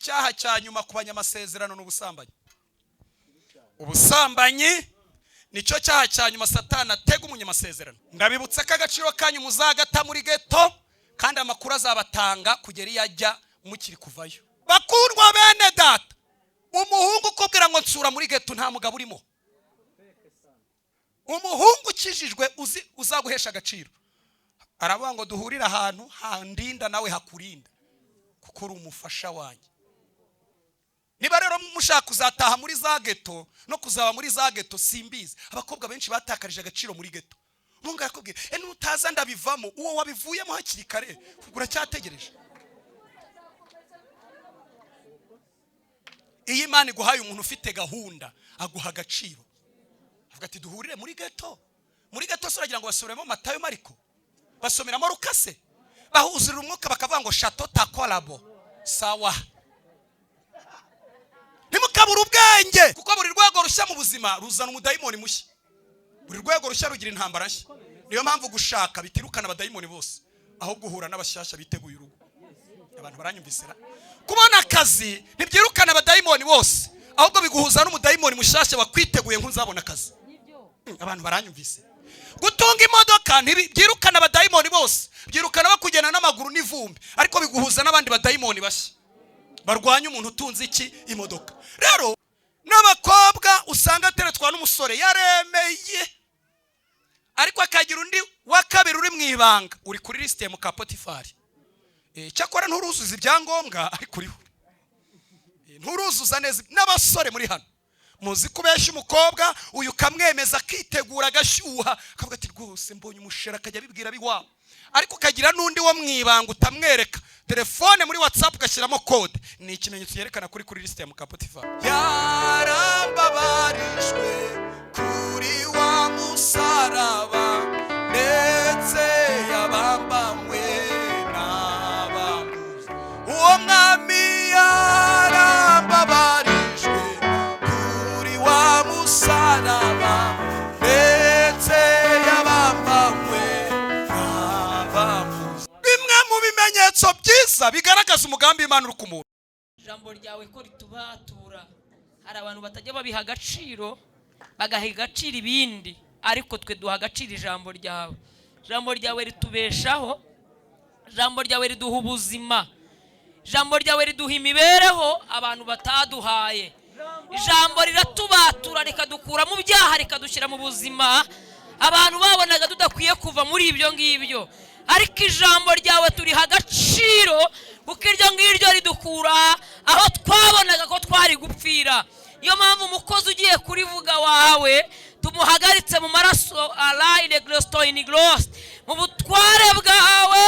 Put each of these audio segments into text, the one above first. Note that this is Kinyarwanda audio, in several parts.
Icyaha cya nyuma ku banyamasezerano ni ubusambanyi. Ubusambanyi nicyo cyaha cya nyuma Satani atega umunyamasezerano. Ndabibutsa ko agaciro kanyu muzagata muri geto, kandi amakuru azabatanga kugera iyo ajya mukiri kuvayo. Bakundwa bene data, umuhungu ukubwira ngo nsura muri geto, nta mugabo urimo. Umuhungu ukijijwe uzi uzaguhesha agaciro aravuga ngo duhurire ahantu handinda nawe hakurinda, kuko uri umufasha wanjye. Niba rero mushaka kuzataha muri za geto no kuzaba muri za geto, simbizi. Abakobwa benshi batakarije agaciro muri geto. Umuhungu arakubwira: "E, nutaza ndabivamo." Uwo wabivuyemo hakiri kare, uracyategereje. Iyo Imana iguhaye umuntu ufite gahunda, aguha agaciro. Avuga ati: "Duhurire muri geto." Muri geto se uragira ngo basomeremo Matayo, Mariko, basomeramo Rukase, bahuzurira umwuka, bakavuga ngo shato takorabo? Sawa, ntimukabure ubwenge, kuko buri rwego rushya mu buzima ruzana umudayimoni mushya. Buri rwego rushya rugira intambara nshya. Niyo mpamvu gushaka bitirukana abadayimoni bose, ahubwo uhura n'abashyashya biteguye urugo. Abantu baranyumvisira? Kubona akazi ntibyirukana abadayimoni bose, ahubwo biguhuza n'umudayimoni mushyashya wakwiteguye nk'uzabona akazi. Abantu baranyumvise? Gutunga imodoka ntibyirukana abadayimoni bose, byirukana bakugenda n'amaguru n'ivumbi, ariko biguhuza n'abandi badayimoni bashya barwanya umuntu utunze iki? Imodoka. Rero n'abakobwa usanga ateretwa n'umusore yaremeye, ariko akagira undi wa kabiri uri mu ibanga, uri kuri lisite mu ka Potifari. Cyakora nturuzuza ibyangombwa, ariko uriho. Nturuzuza neza. N'abasore muri hano muzi kubeshya umukobwa uyu, ukamwemeza akitegura, agashyuha, akavuga ati: "Rwose mbonye umushera," akajya abibwira ab'iwabo, ariko ukagira n'undi wo mu ibanga utamwereka. Telefone muri WhatsApp ugashyiramo code, ni ikimenyetso cyerekana kuri lisite ya mukapotifari. Yarambabarijwe kuri wa musaraba, ndetse yabambanywe n'abamuzi. Uwo mwami yarambabarijwe kuri wa musaraba, ndetse yabambanywe n'abamuzi. Bimwe mu bimenyetso byiza bigaragaza umugambi w'Imana uri ku muntu. Ijambo ryawe ko ritubatura. Hari abantu batajya babiha agaciro, bagaha agaciro ibindi, ariko twe duha agaciro ijambo ryawe. Ijambo ryawe ritubeshaho, ijambo ryawe riduha ubuzima, ijambo ryawe riduha imibereho abantu bataduhaye. Ijambo riratubatura, rikadukura mu byaha, rikadushyira mu buzima abantu babonaga tudakwiye kuva muri ibyo ngibyo. Ariko ijambo ryawe turiha agaciro, kuko iryo ngiryo ridukura aho twabonaga ko twari gupfira. Niyo mpamvu umukozi ugiye kurivuga wawe tumuhagaritse mu maraso arayine gorositoyini gorosite, mu butware bwawe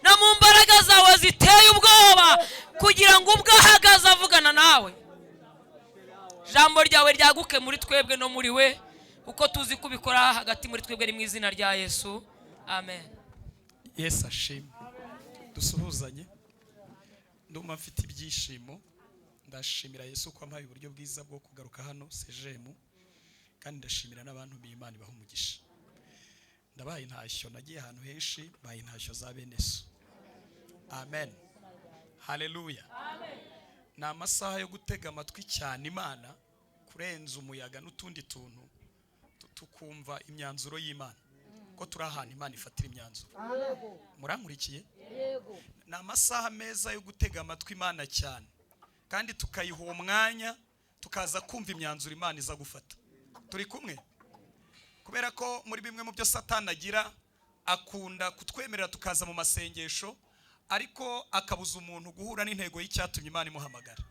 no mu mbaraga zawe ziteye ubwoba, kugira ngo ubwo ahagaze avugana nawe, ijambo ryawe ryaguke muri twebwe no muri we, kuko tuzi ko ubikora hagati muri twebwe. Ni mu izina rya Yesu, amen. Yesu ashimwe. Dusuhuzanye. Ndumva mfite ibyishimo. Ndashimira Yesu ko ampaye uburyo bwiza bwo kugaruka hano sejemu, kandi ndashimira n'abantu b'Imana ibaha umugisha. Ndabaye intashyo, nagiye ahantu henshi, mbaye intashyo za bene so. Amen, haleluya. Ni amasaha yo gutega amatwi cyane Imana kurenza umuyaga n'utundi tuntu, tukumva imyanzuro y'Imana, ko turi ahantu Imana ifatira imyanzuro. Murankurikiye? Ni amasaha meza yo gutega amatwi Imana cyane, kandi tukayiha uwo mwanya, tukaza kumva imyanzuro Imana iza gufata. Turi kumwe? Kubera ko muri bimwe mu byo Satani agira, akunda kutwemerera tukaza mu masengesho, ariko akabuza umuntu guhura n'intego y'icyatumye Imana imuhamagara.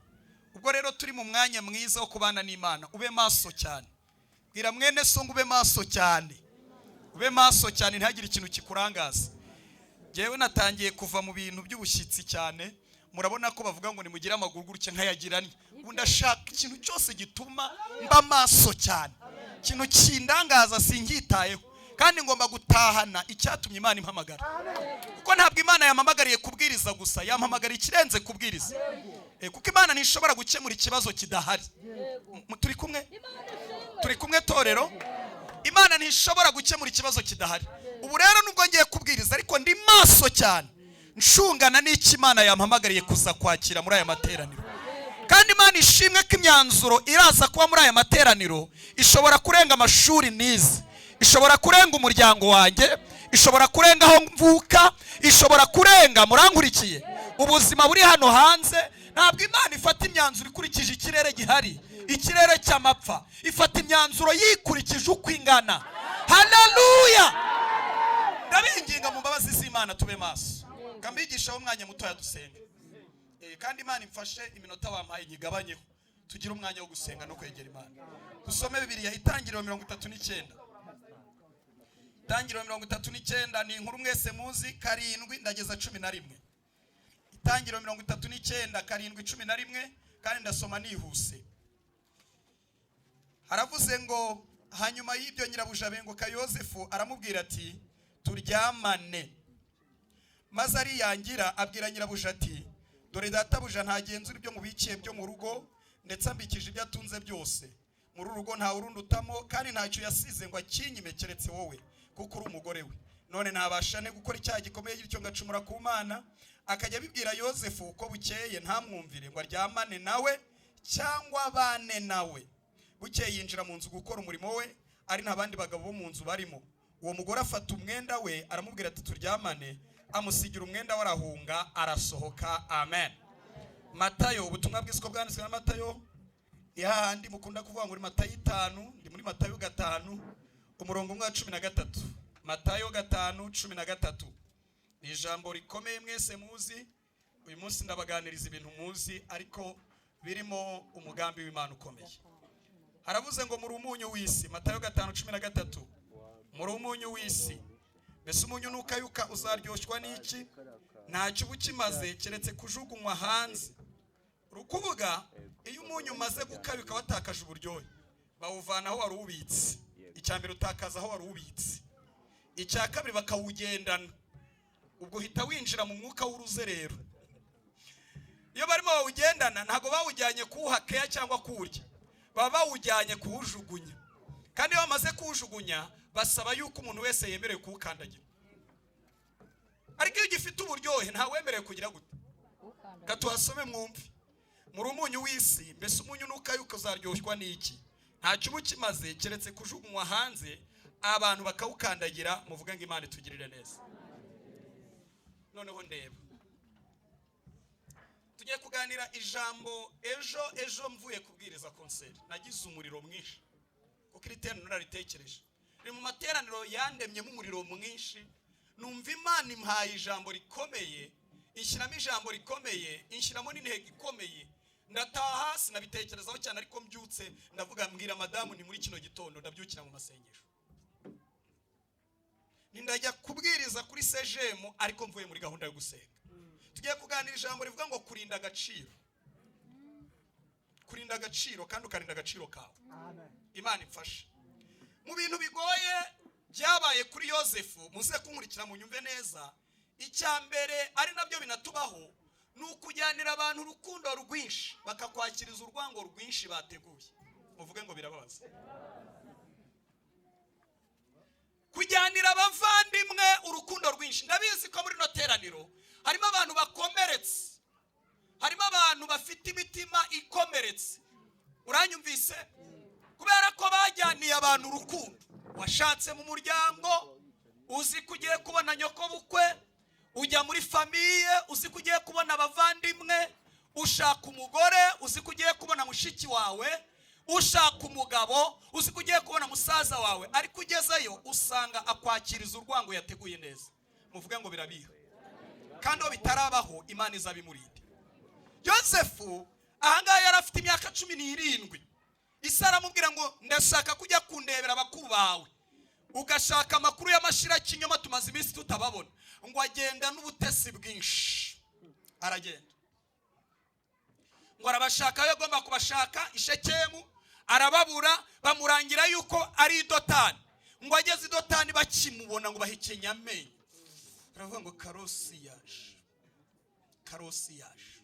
Ubwo rero turi mu mwanya mwiza wo kubana n'Imana. Ube maso cyane. Bwira mwene so ngo ube maso cyane, ube maso cyane, ntihagire ikintu kikurangaza. Njyewe natangiye kuva mu bintu by'ubushyitsi cyane. Murabona ko bavuga ngo nimugire amaguru gutya, nkayagiranye. Ubu ndashaka ikintu cyose gituma mba maso cyane. Ikintu kindangaza singitayeho, kandi ngomba gutahana icyatumye Imana impamagara, kuko ntabwo Imana yampamagariye kubwiriza gusa, yampamagariye ikirenze kubwiriza. Kuko Imana ntishobora gukemura ikibazo kidahari. Turi kumwe? Turi kumwe, torero? Imana ntishobora gukemura ikibazo kidahari. Ubu rero nubwo ngiye kubwiriza, ariko ndi maso cyane, nshungana n'icyo Imana yampamagariye kuza kwakira muri aya materaniro. Imana ishimwe ko imyanzuro iraza kuba muri aya materaniro ishobora kurenga amashuri nize, ishobora kurenga umuryango wanjye, ishobora kurenga aho mvuka, ishobora kurenga, murankurikiye, ubuzima buri hano hanze. Ntabwo Imana ifata imyanzuro ikurikije ikirere gihari, ikirere cy'amapfa. Ifata imyanzuro yikurikije uko ingana. Haleluya! Ndabinginga mu mbabazi z'Imana, tube maso. Kambigishaho umwanya mutoya dusenge. Kandi Imana imfashe, iminota wampaye nyigabanyeho, tugire umwanya wo gusenga no kwegera Imana. Dusome Bibiliya, Itangiriro 39. Itangiriro 39 ni inkuru mwese muzi. 7 ndageza 11. Itangiriro 39, 7, 11, kandi ndasoma nihuse. Haravuze ngo: "Hanyuma y'ibyo nyirabuja abenguka Yosefu, aramubwira ati: 'Turyamane.' Maze ariyangira, abwira nyirabuja ati: 'Dore databuja ntagenzura ibyo mubikiye byo mu rugo, ndetse ambikije ibyo atunze byose. Muri uru rugo ntawe urundutamo, kandi ntacyo yasize ngo akinyime keretse wowe, kuko uri umugore we. None ntabasha ne gukora icyaha gikomeye gityo ngacumura ku Mana?' Akajya abibwira Yosefu uko bukeye, ntamwumvire ngo aryamane nawe cyangwa abane nawe. Bukeye yinjira mu nzu gukora umurimo we, ari nta bandi bagabo bo mu nzu barimo. Uwo mugore afata umwenda we, aramubwira ati: 'Turyamane.' Amusigira umwenda we, arahunga, arasohoka." Amen. Matayo, ubutumwa bwiza uko bwanditswe na Matayo, ni hahandi mukunda kuvuga ngo ni Matayo 5. Ndi muri Matayo 5, umurongo umwe wa 13. Matayo 5, 13 ni ijambo rikomeye mwese muzi. Uyu munsi ndabaganiriza ibintu muzi, ariko birimo umugambi w'Imana ukomeye. Haravuze ngo: "Muri umunyu w'isi." Matayo 5, 13: "Muri umunyu w'isi. Mbese umunyu nukayuka uzaryoshwa n'iki? Ntacyo uba ukimaze keretse kujugunywa hanze." Rukuvuga, iyo umunyu umaze gukayuka watakaje uburyohe, bawuvana aho wari ubitse. Icya mbere, utakaza aho wari ubitse. Icya kabiri, bakawugendana, ubwo uhita winjira mu mwuka w'uruzerero. Iyo barimo bawugendana, ntabwo bawujyanye kuwuhakeya cyangwa kuwurya, baba bawujyanye kuwujugunya. Kandi iyo bamaze kuwujugunya, basaba yuko umuntu wese yemerewe kuwukandagira. Ariko iyo ugifite uburyohe, ntawemerewe kugira gute? Tuhasome mwumve. "Muri umunyu w'isi. Mbese umunyu nukayuka uzaryoshwa n'iki? Ntacyo uba ukimaze keretse kujugunywa hanze, abantu bakawukandagira." Muvuge ngo: "Imana itugirire neza." Noneho ndeba, tugiye kuganira ijambo. Ejo mvuye kubwiriza concert, nagize umuriro mwinshi, kuko iri teraniro naritekereje, riri mu materaniro yandemyemo umuriro mwinshi. Numva Imana impaye ijambo rikomeye, inshyiramo ijambo rikomeye, inshyiramo n'intego ikomeye. Ndataha, sinabitekerezaho cyane, ariko mbyutse ndavuga, mbwira madamu: "Ni muri kino gitondo ndabyukira mu masengesho, ndajya kubwiriza kuri sejemu, ariko mvuye muri gahunda yo gusenga." Tugiye kuganira ijambo rivuga ngo kurinda agaciro. Kurinda agaciro, kandi ukarinda agaciro kawe. Imana imfashe. Mu bintu bigoye byabaye kuri Yosefu, muze kunkurikira munyumve neza, icya mbere, ari nabyo binatubaho, ni ukujyanira abantu urukundo rwinshi, bakakwakiriza urwango rwinshi bateguye. Muvuge ngo: "Birababaza." Kujyanira abavandimwe urukundo rwinshi. Ndabizi ko muri ino teraniro harimo abantu bakomeretse, harimo abantu bafite imitima ikomeretse. Uranyumvise? Kubera ko bajyaniye abantu urukundo. Washatse mu muryango uzi ko ugiye kubona nyoko bukwe, ujya muri famille uzi ko ugiye kubona abavandimwe, ushaka umugore uzi ko ugiye kubona mushiki wawe, ushaka umugabo uzi ko ugiye kubona musaza wawe, ariko ugezeyo usanga akwakiriza urwango yateguye neza. Muvuge ngo: "Birabiha." Kandi iyo bitarabaho, Imana izabimurinde. Yosefu ahangaha yari afite imyaka 17. Ise aramubwira ngo: "Ndashaka kujya kundebera abakuru bawe, ugashaka amakuru y'amashirakinyoma, tumaze iminsi tutababona." Ngo agenda n'ubutesi bwinshi, aragenda ngo arabashaka aho agomba kubashaka i Shekemu, arababura. Bamurangira yuko ari i Dotani. Ngo ageze i Dotani, bakimubona ngo bahekenya amenyo, baravuga ngo: "Karosi yaje, Karosi yaje."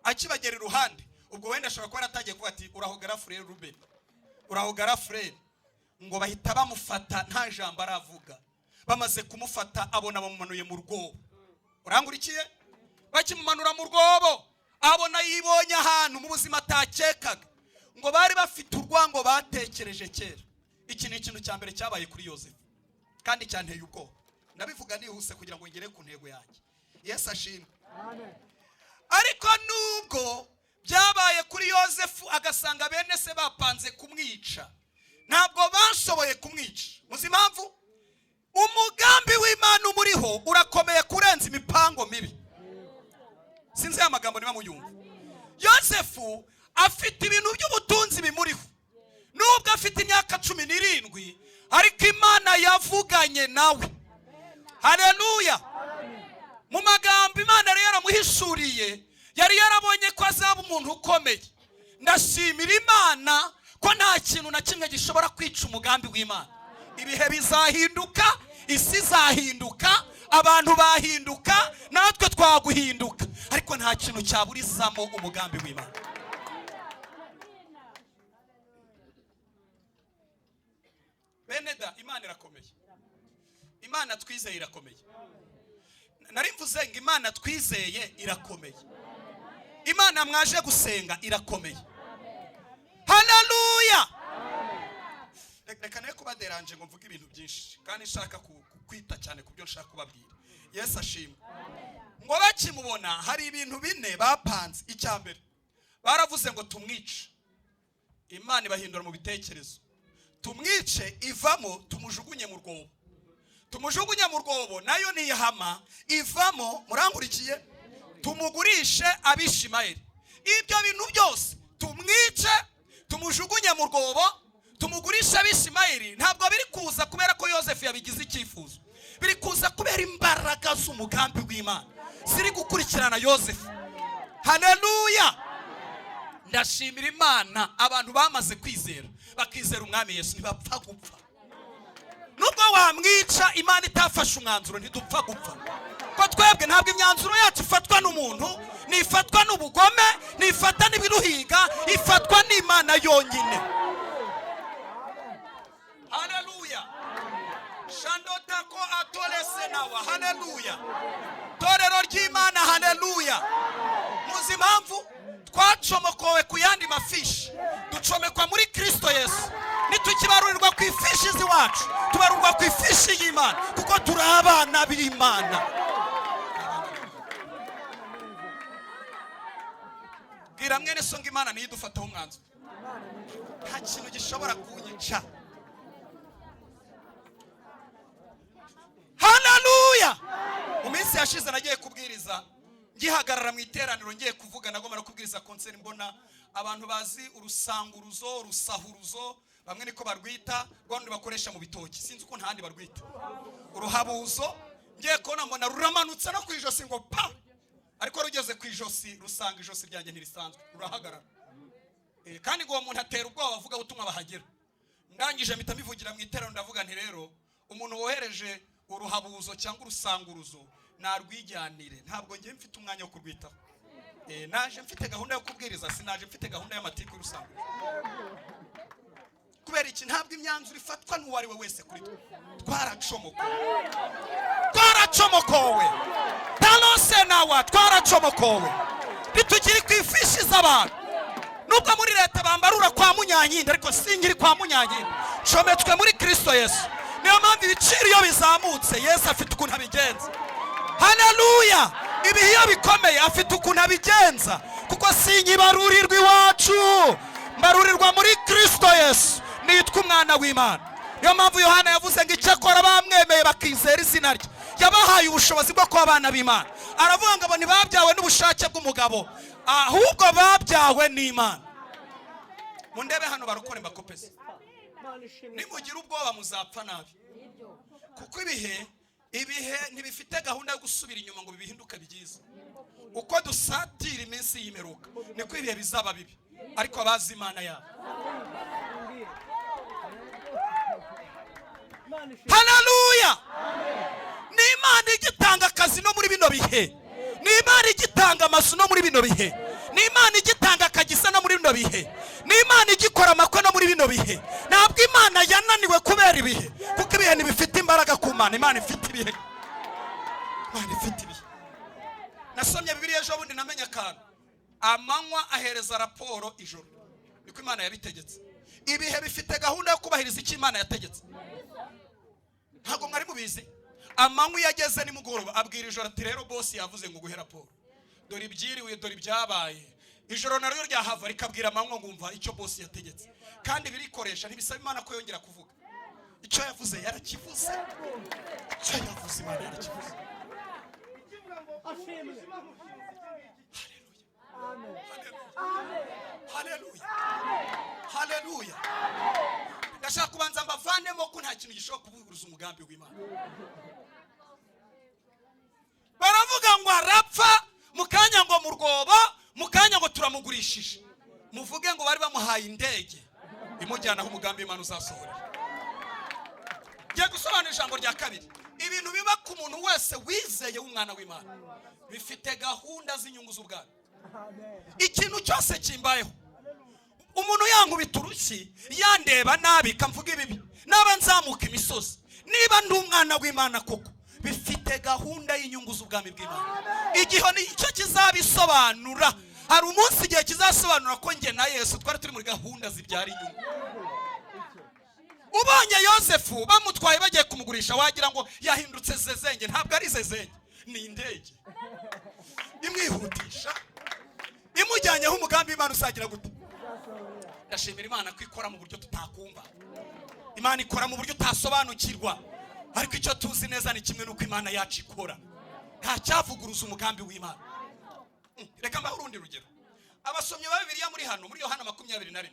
Akibagera iruhande, ubwo wenda ashobora kuba yaratangiye kuvuga ati: "Uraho grand frère Rubeni, uraho grand frère." Ngo bahita bamufata, nta jambo aravuga. Bamaze kumufata, abona bamumanuye mu rwobo. Urangurikiye? Bakimumanura mu rwobo, Abona yibonye ahantu mu buzima atakekaga, ngo bari bafite urwango batekereje kera. Iki ni ikintu cya mbere cyabaye kuri Yosefu kandi cyanteye ubwoba. Ndabivuga nihuse kugira ngo ngere ku ntego yanjye. Yesu ashimwe. Ariko nubwo byabaye kuri Yosefu, agasanga bene se bapanze kumwica, ntabwo bashoboye kumwica. Muzi impamvu? Umugambi w'Imana umuriho urakomeye kurenza imipango mibi. Sinzi aya magambo niba muyumva. Yosefu afite ibintu by'ubutunzi bimuriho, nubwo afite imyaka 17, ariko Imana yavuganye nawe. Haleluya! Mu magambo Imana yari yaramuhishuriye, yari yarabonye ko azaba umuntu ukomeye. Ndashimira Imana ko nta kintu na kimwe gishobora kwica umugambi w'Imana. Ibihe bizahinduka, isi izahinduka, abantu bahinduka, natwe twaguhinduka, ariko nta kintu cyaburizamo umugambi w'Imana. Bene da, Imana irakomeye. Imana twizeye irakomeye. Nari mvuze ngo Imana twizeye irakomeye. Imana mwaje gusenga irakomeye. Haleluya! Reka ne kubaderanje ngo mvuge ibintu byinshi, kandi nshaka kwita cyane ku byo nshaka kubabwira. Yesu ashimwe. Ngo bakimubona hari ibintu bine bapanze. Icya mbere baravuze ngo tumwice. Imana ibahindura mu bitekerezo. Tumwice ivamo, tumujugunye mu rwobo. Tumujugunye mu rwobo nayo niyahama ivamo, murangurikiye, tumugurishe Abishimayeli. Ibyo bintu byose, tumwice, tumujugunye mu rwobo, tumugurishe Abishimayeli, ntabwo biri kuza kubera ko Yosefu yabigize icyifuzo. Biri kuza kubera imbaraga z'umugambi w'Imana ziri gukurikirana Yosefu. Haleluya! Ndashimira Imana abantu bamaze kwizera, bakizera Umwami Yesu, ntibapfa gupfa. Nubwo wamwica Imana itafashe umwanzuro, ntidupfa gupfa. Ko twebwe ntabwo imyanzuro yacu ifatwa n'umuntu, ntifatwa n'ubugome, ntifata n'ibiruhiga, ifatwa n'Imana yonyine. Haleluya! Shandota ko atolese nawa. Haleluya! Torero ry'Imana, haleluya! Muzi impamvu twacomokowe ku yandi mafishi, ducomekwa muri Kristo Yesu. Ntitukibarurirwa ku ifishi z'iwacu, tubarurwa ku ifishi y'Imana, kuko turi abana b'Imana. Bwira mwene so ngo Imana niyo idufataho umwanzuro. Nta kintu gishobora kunyica. Haleluya! Mu minsi yashize nagiye kubwiriza, ngihagarara mu iteraniro ngiye kuvuga, nagomba no kubwiriza konseri, mbona abantu bazi urusanguruzo, urusahuruzo, bamwe niko barwita, rwandi bakoresha mu bitoki, sinzi uko ntandi barwita, uruhabuzo. Ngiye kubona mbona ruramanutse no ku ijosi ngo pa, ariko rugeze ku ijosi rusanga ijosi ryanjye ntirisanzwe, rurahagarara. Kandi ngo uwo muntu atera ubwoba avuga ubutumwa bahagera. Ndangije mpita mbivugira mu iteraniro, ndavuga nti rero umuntu wohereje uruhabuzo cyangwa urusanguruzo narwijyanire, ntabwo ngiye mfite umwanya wo kurwitaho. Naje mfite gahunda yo kubwiriza, sinaje mfite gahunda y'amatiku y'urusanguruzo. Kubera iki? Ntabwo imyanzuro ifatwa n'uwo ari we wese kuri twe. Twaracomokowe, twaracomokowe, talose nawa, twaracomokowe, ntitukiri ku ifishi z'abantu. Nubwo muri leta bambarura kwa Munyankindi, ariko sinkiri kwa Munyankindi, ncometswe muri Kristo Yesu. Niyo mpamvu ibiciro iyo bizamutse Yesu afite ukuntu abigenza. Haleluya! Ibihe iyo bikomeye afite ukuntu abigenza, kuko sinkibarurirwa iwacu, mbarurirwa muri Kristo Yesu, nitwa umwana w'Imana. Niyo mpamvu Yohana yavuze ngo icyakora bamwemeye bakizera izina rye, yabahaye ubushobozi bwo kuba abana b'Imana. Aravuga ngo abo ntibabyawe n'ubushake bw'umugabo, ahubwo babyawe n'Imana. Mundebe hano barokore mbakopeze, nimugira ubwoba muzapfa nabi, kuko ibihe ntibifite gahunda yo gusubira inyuma ngo bihinduke byiza. Uko dusatira iminsi y'imperuka niko ibihe bizaba bibi, ariko abazi Imana yabo. Haleluya! Ni Imana igitanga akazi no muri bino bihe, ni Imana igitanga amazu no muri bino bihe, ni Imana igitanga akagisa no muri bino bihe, ni Imana igikora amakwe no muri bino bihe. Ntabwo Imana yananiwe kubera ibihe, kuko ibihe ntibifite imbaraga ku Mana. Imana ifite ibihe, Imana ifite ibihe. Nasomye Bibiliya ejo bundi namenye akantu. Amanywa ahereza raporo ijoro, niko Imana yabitegetse. Ibihe bifite gahunda yo kubahiriza icyo Imana yategetse. Ntabwo mwari mubizi? Amanywa iyo ageze nimugoroba abwira ijoro ati rero bosi yavuze ngo guhe raporo, dore ibyiriwe, dore ibyabaye. Ijoro naryo ryahava rikabwira amanywa ngo umva icyo bosi yategetse. Kandi birikoresha, ntibisaba Imana ko yongera kuvuga. Icyo yavuze yarakivuze, icyo yavuze Imana yarakivuze. Haleluya, haleluya. Ndashaka kubanza mbavanemo ko nta kintu gishobora kuvuguruza umugambi w'Imana. Baravuga ngo arapfa mu kanya, ngo mu rwobo, mu kanya ngo turamugurishije. Muvuge ngo bari bamuhaye indege imujyana aho umugambi w'Imana uzasohorera. Ngiye gusobanura ijambo rya kabiri. Ibintu biba ku muntu wese wizeye w'umwana w'Imana bifite gahunda z'inyungu z'ubwami. Ikintu cyose kimbayeho, umuntu yankubita urushyi, yandeba nabi, kamvuga ibibi, naba nzamuka imisozi, niba ndi umwana w'Imana koko, bifite gahunda y'inyungu z'ubwami bw'Imana. Igihe nicyo kizabisobanura. Hari umunsi igihe kizasobanura ko njye na Yesu twari turi muri gahunda zibyara inyungu. Ubonye Yosefu bamutwaye bagiye kumugurisha, wagira ngo yahindutse zezenge. Ntabwo ari zezenge, ni indege imwihutisha imujyanyeho umugambi w'Imana uzagira gute. Ndashimira Imana ko ikora mu buryo tutakumva. Imana ikora mu buryo utasobanukirwa, ariko icyo tuzi neza ni kimwe, n'uko Imana yacu ikora nta cyavuguruza umugambi w'Imana. Reka mbahe urundi rugero. Abasomyi ba Bibiliya muri hano, muri Yohana 21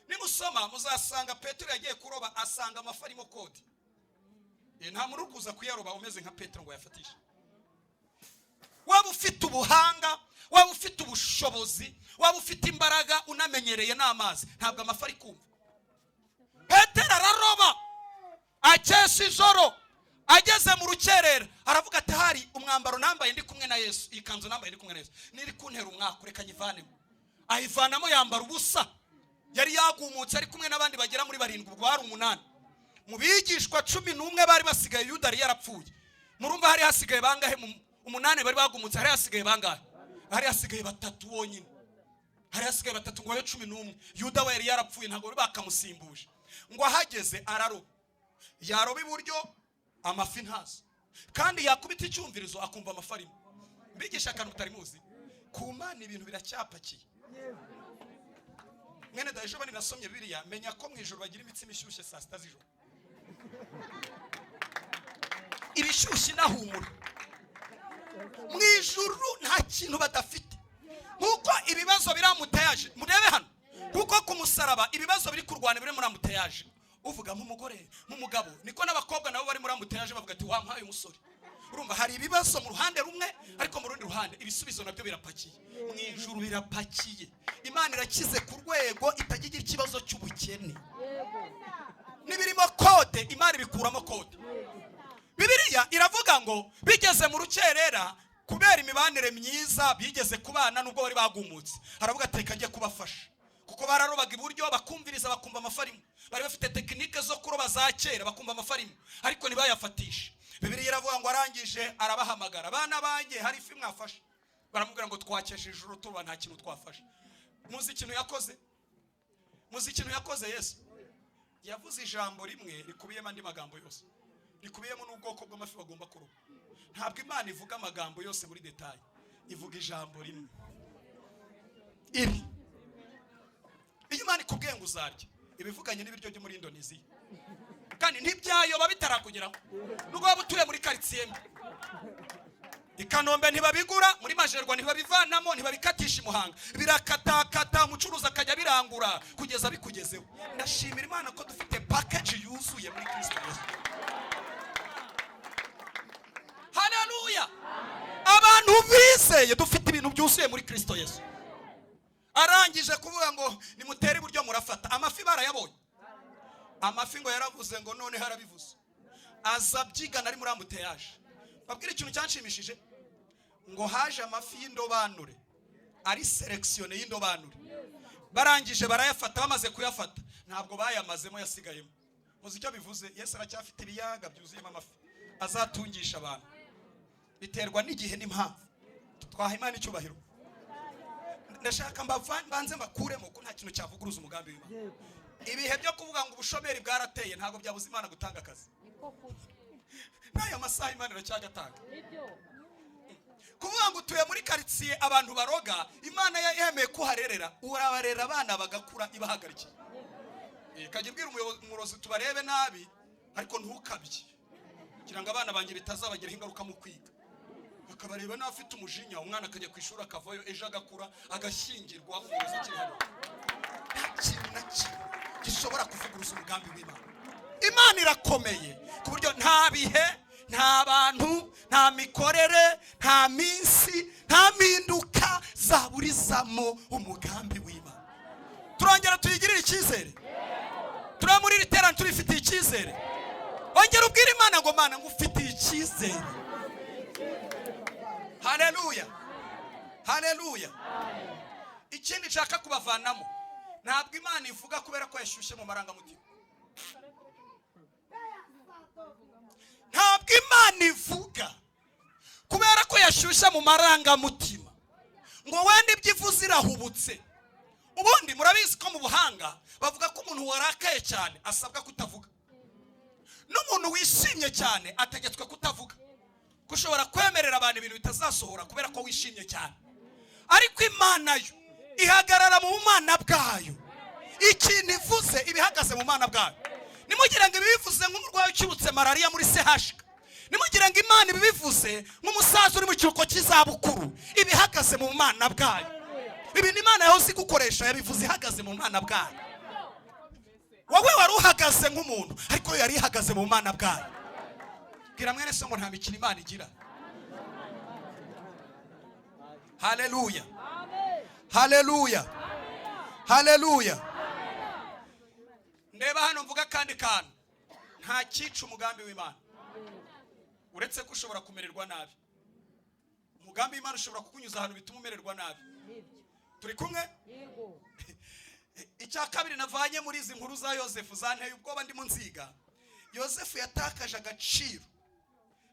nimusoma muzasanga Petero yagiye kuroba, asanga amafi arimo kode. Nta muntu uri kuza kuyaroba umeze nka Petero ngo yafatishe. Waba ufite ubuhanga, waba ufite ubushobozi, waba ufite imbaraga, unamenyereye n'amazi, ntabwo amafi ari kumva. Petero araroba akesha ijoro, ageze mu rukerera aravuga ati hari umwambaro nambaye ndi kumwe na Yesu, iyi kanzu nambaye ndi kumwe na Yesu niri kuntera umwaka, reka nyivanemo. Ayivanamo yambara ubusa. Yari yagumutse ari kumwe n'abandi bagera muri 7, ubwo bari 8 mu bigishwa 11 bari basigaye. Yuda yari yarapfuye. Murumva hari hasigaye bangahe? 8 bari bagumutse, hari hasigaye bangahe? Hari hasigaye 3 bonyine. Hari hasigaye 3 ngo babe 11. Yuda we yari yarapfuye, ntabwo bari bakamusimbuje. Ngo ahageze araroba, yaroba iburyo amafi ntazo, kandi yakubita icyumvirizo akumva amafi arimo. Mbigisha akantu mutari muzi, ku Mana ibintu biracyapakiye. Mwene da, ejo bani nasomye Bibiliya menya ko mu ijoro bagira imitsima ishyushye saa 6 z'ijoro, ibishyushye inahumura. Mu ijuru nta kintu badafite. Nkuko ibibazo biri amuteyaje, murebe hano, kuko ku musaraba ibibazo biri kurwana biri muri amuteyaje. Uvuga nk'umugore nk'umugabo, niko n'abakobwa nabo bari muri amuteyaje bavuga ati wampaye umusore. Urumva hari ibibazo mu ruhande rumwe, ariko mu rundi ruhande ibisubizo nabyo birapakiye. Mu ijuru birapakiye. Imana irakize ku rwego itagira ikibazo cy'ubukene. Nibirimo kode Imana ibikuramo kode. Bibiliya iravuga ngo bigeze mu rukerera, kubera imibanire myiza bigeze kubana nubwo bari bagumutse, aravuga ati reka njye kubafasha, kuko bararobaga iburyo bakumviriza bakumva amafi arimo. Bari bafite tekinike zo kuroba za kera, bakumva amafi arimo ariko ntibayafatishe. Bibiliya iravuga ngo arangije arabahamagara, abana banjye hari ifi mwafashe? Baramubwira ngo twakeshe ijoro turoba nta kintu twafashe. Muzi ikintu yakoze? Muzi ikintu yakoze? Yesu yavuze ijambo rimwe rikubiyemo andi magambo yose, rikubiyemo n'ubwoko bw'amafi bagomba kuroba. Ntabwo Imana ivuga amagambo yose muri detail, ivuga ijambo rimwe. Ibi iyo Imana ikubwiye ngo uzarya, ibivuganye n'ibiryo byo muri Indonesia, kandi ntibyayoba bitarakugeraho. Nubwo waba utuye muri quartier mbi, i Kanombe ntibabigura, muri Majerwa ntibabivanamo, ntibabikatisha i Muhanga, birakatakata, umucuruzi akajya birangura kugeza bikugezeho. Ndashimira Imana ko dufite package yuzuye muri Kristo Yesu. Haleluya! Abantu bizeye dufite ibintu byuzuye muri Kristo Yesu. Arangije kuvuga ngo nimutere iburyo murafata amafi, barayabonye amafi. Ngo yaravuze ngo none harabivuze, aza abyigana ari muri amuteyaje. Babwira ikintu cyanshimishije, ngo haje amafi y'indobanure ari sélectionné y'indobanure, barangije barayafata. Bamaze kuyafata ntabwo bayamazemo, yasigayemo. Muzi icyo bivuze? Yesu aracyafite ibiyaga byuzuyemo amafi azatungisha abantu. Biterwa n'igihe n'impamvu. Twaha Imana icyubahiro. Ndashaka mbanze mbakuremo ko nta kintu cyavuguruza umugambi w'Imana. Ibihe byo kuvuga ngo ubushomeri bwarateye ntabwo byabuza Imana gutanga akazi. N'aya masaha Imana iracyagatanga. Kuvuga ngo utuye muri karitsiye abantu baroga, Imana yemeye kuharerera, urabarera abana bagakura ibahagarikiye. Ikajya ibwira umurozi tubarebe nabi ariko ntukabye, kugira ngo abana banjye bitazabagiraho ingaruka mu kwiga. Bakabareba n'abafite umujinya, umwana akajya ku ishuri akavayo, ejo agakura agashyingirwa, umurozi akiri hano. Nta kintu na kimwe gishobora kuvuguruza umugambi w'Imana. Imana irakomeye ku buryo nta bihe, nta bantu, nta mikorere, nta minsi, nta mpinduka zaburizamo umugambi w'Imana. Turongera tuyigirire icyizere. Turaba muri iri terano turifitiye icyizere. Ongera ubwire Imana ngo Mana ngufitiye icyizere. Haleluya, haleluya. Ikindi nshaka kubavanamo, ntabwo Imana ivuga kubera ko yashyushye mu marangamutima. Ntabwo Imana ivuga kubera ko yashyushye mu marangamutima ngo wenda ibyo ivuze irahubutse. Ubundi murabizi ko mu buhanga bavuga ko umuntu warakaye cyane asabwa kutavuga, n'umuntu wishimye cyane ategetswe kutavuga, ko ushobora kwemerera abantu ibintu bitazasohora kubera ko wishimye cyane. Ariko Imana yo ihagarara mu bumana bwayo. Ikintu ivuze ibihagaze mu bumana bwayo. Nimugire ngo ibibivuze nk'umurwayi ukibutse malariya muri sehashika, nimugire ngo Imana ibibivuze nk'umusaza uri mu kiruhuko cy'izabukuru, ibihagaze mu bumana bwayo. Ibintu Imana yahoze igukoresha yabivuze ihagaze mu bumana bwayo. Wowe wari uhagaze nk'umuntu, ariko yo yari ihagaze mu bumana bwayo. Bwira mwene so ngo nta mikino Imana igira. Haleluya, haleluya, haleluya. Ndeba hano mvuga kandi kantu, nta cyica umugambi w'Imana uretse ko ushobora kumererwa nabi. Umugambi w'Imana ushobora kukunyuza ahantu bituma umererwa nabi. Turi kumwe? Icya kabiri navanye muri izi nkuru za Yosefu zanteye ubwoba ndimo nziga. Yosefu yatakaje agaciro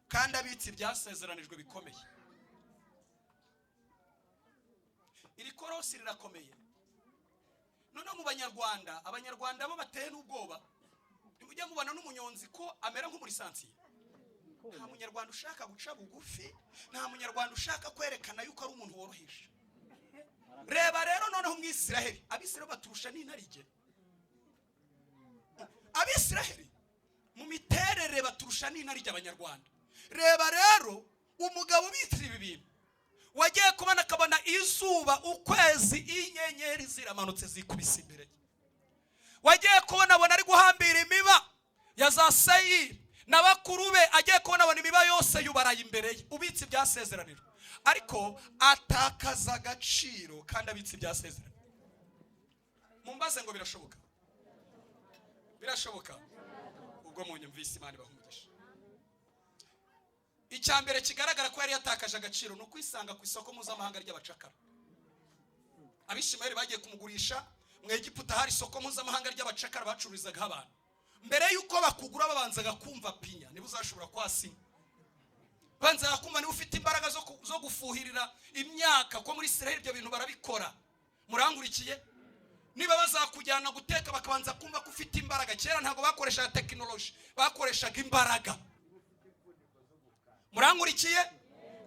kandi abitse ibyasezeranijwe bikomeye. Iri korosi rirakomeye. Noneho mu Banyarwanda, Abanyarwanda bo bateye n'ubwoba. Nimujya mubona n'umunyonzi ko amera nk'umurisansiye. Nta munyarwanda ushaka guca bugufi, nta munyarwanda ushaka kwerekana yuko ari umuntu woroheje. Reba rero noneho Umwisiraheli, Abisiraheli baturusha n'intarige. Abisiraheli mu miterere baturusha n'intarige Abanyarwanda. Reba rero umugabo ubitse ibi bintu, wagiye kubona akabona izuba, ukwezi, inyenyeri ziramanutse zikubise imbere ye. Wagiye kubona abona ari guhambira imiba ya za Seyiri na bakuru be, agiye kubona abona imiba yose yubaraye imbere ye, ubitse ibyasezeranijwe. Ariko atakaza agaciro kandi abitse ibyasezeranijwe. Mumbaze ngo birashoboka? Birashoboka? Ubwo munyumvise Imana ibahe umugisha. Icya mbere kigaragara ko yari yatakaje agaciro ni ukwisanga ku isoko mpuzamahanga ry'abacakara. Abishimayeli bagiye kumugurisha mu Egiputa, hari isoko mpuzamahanga ry'abacakara bacururizagaho abantu. Mbere y'uko bakugura babanzaga kumva pinya niba uzashobora kwasinya, banzaga kumva niba ufite imbaraga zo gufuhirira imyaka, ko muri Israel ibyo bintu barabikora. Murangurikiye? Niba bazakujyana guteka bakabanza kumva ko ufite imbaraga. Kera ntabwo bakoreshaga tekinoloji, bakoreshaga imbaraga. Murangurikiye?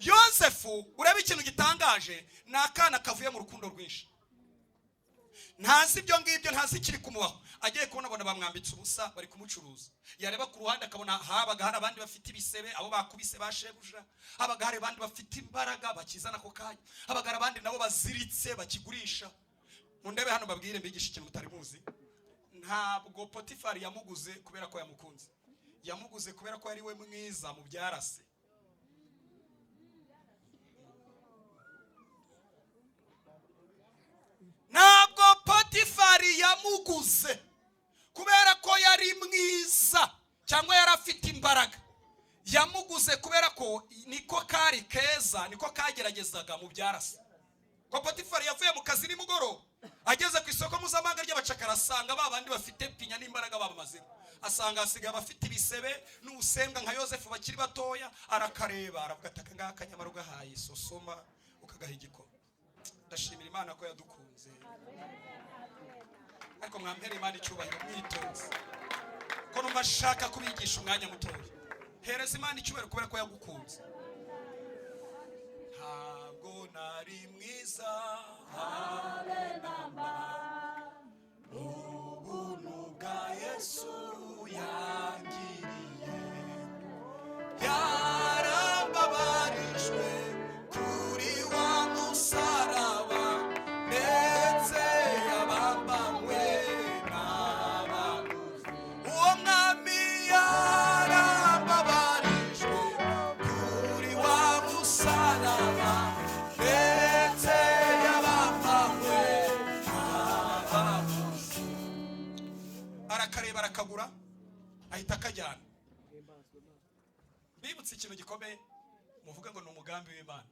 Yosefu, urebe ikintu gitangaje, ni akana kavuye mu rukundo rwinshi. Ntazi ibyo ngibyo, ntazi ikiri kumubaho. Agiye kubona abona bamwambitse ubusa, bari kumucuruza. Yareba ku ruhande akabona habaga hari abandi bafite ibisebe, abo bakubise ba shebuja, habaga hari abandi bafite imbaraga bakizana ako kanya, habaga hari abandi nabo baziritse bakigurisha. Mundebe hano mbabwire, mbigishe ikintu mutari muzi. Ntabwo Potifari yamuguze kubera ko yamukunze, yamuguze kubera ko yari we mwiza mu byarase. Ntabwo Potifari yamuguze kubera ko yari mwiza cyangwa yari afite imbaraga, yamuguze kubera ko niko kari keza, niko kageragezaga mu byarase. Ko Potifari yavuye mu kazi nimugoroba, ageze ku isoko mpuzamahanga ry'abacakara, asanga ba bandi bafite pinya n'imbaraga babamazemo, asanga hasigaye abafite ibisebe n'ubusembwa nka Yosefu bakiri batoya. Arakareba aravuga ati aka ngaka nyamara ugahaye sosoma ukagaha igikoma. Ndashimira Imana ko yadukunze, ariko mwampera Imana icyubahiro mwitonze, ko numva ashaka kubigisha umwanya mutoya. Hereza Imana icyubahiro kubera ko yagukunze. Ntabwo nari mwiza habe namba, ubuntu bwa Yesu yangiriye, yarambabarijwe kuri wa musaraba, ndetse yabambanywe n'abaguzi. Uwo mwami yarambabarijwe kuri wa musaraba, ndetse yabambanywe n'abaguzi. Arakareba, arakagura, ahita akajyana. Bibutse ikintu gikomeye, muvuge ngo ni umugambi w'Imana.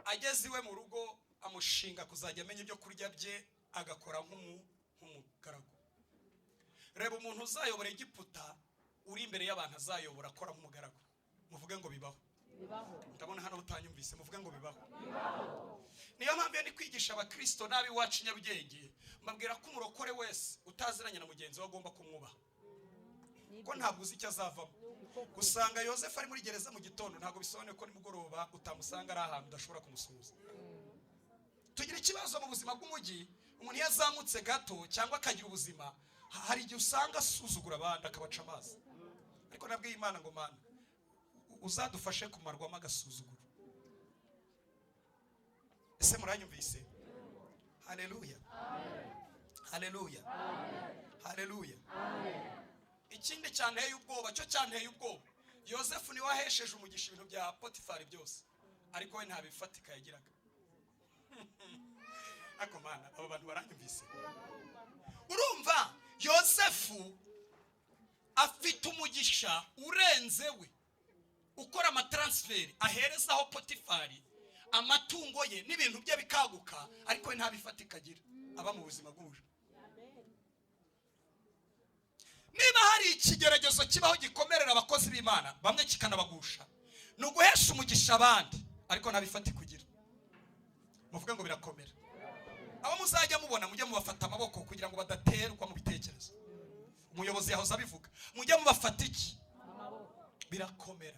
Ageze iwe mu rugo amushinga kuzajya amenya ibyo kurya bye, agakora nk'umugaragu. Reba umuntu uzayobora Egiputa uri imbere y'abantu, azayobora akora nk'umugaragu. Muvuge ngo bibaho. Ndabona hano utanyumvise, muvuge ngo bibaho. Niyo mpamvu iyo ndi kwigisha abakristo n'ab'iwacu i Nyarugenge, mbabwira ko umurokore wese utaziranye na mugenzi we agomba kumwubaha, ko ntabwo uzi icyo azavamo. Gusanga Yosefu ari muri gereza mu gitondo ntabwo bisobanuye ko nimugoroba utamusanga ari ahantu udashobora kumusuhuza. Tugira ikibazo mu buzima bw'umujyi, umuntu iyo azamutse gato cyangwa akagira ubuzima, hari igihe usanga asuzugura abandi akabaca amazi. Ariko nabwiye Imana ngo Mana uzadufashe kumarwamo agasuzuguro. Ese muranyumvise? Haleluya, haleluya, haleluya. Ikindi cyanteye ubwoba, cyo cyanteye ubwoba, Yosefu niwe wahesheje umugisha ibintu bya Potifari byose, ariko we nta bifatika yagiraga. Ariko Mana, abo bantu baranyumvise? Urumva Yosefu afite umugisha urenze we, ukora amatransferi aherezaho Potifari amatungo ye n'ibintu bye bikaguka, ariko we nta bifatika agira, aba mu buzima bw'ubuja. Niba hari ikigeragezo kibaho gikomerera abakozi b'Imana bamwe kikanabagusha, ni uguhesha umugisha abandi ariko nta bifatika ugira. Muvuge ngo birakomera. Abo muzajya mubona mujye mubafata amaboko kugira ngo badaterwa mu bitekerezo. Umuyobozi yahoze abivuga, mujye mubafata iki? Birakomera.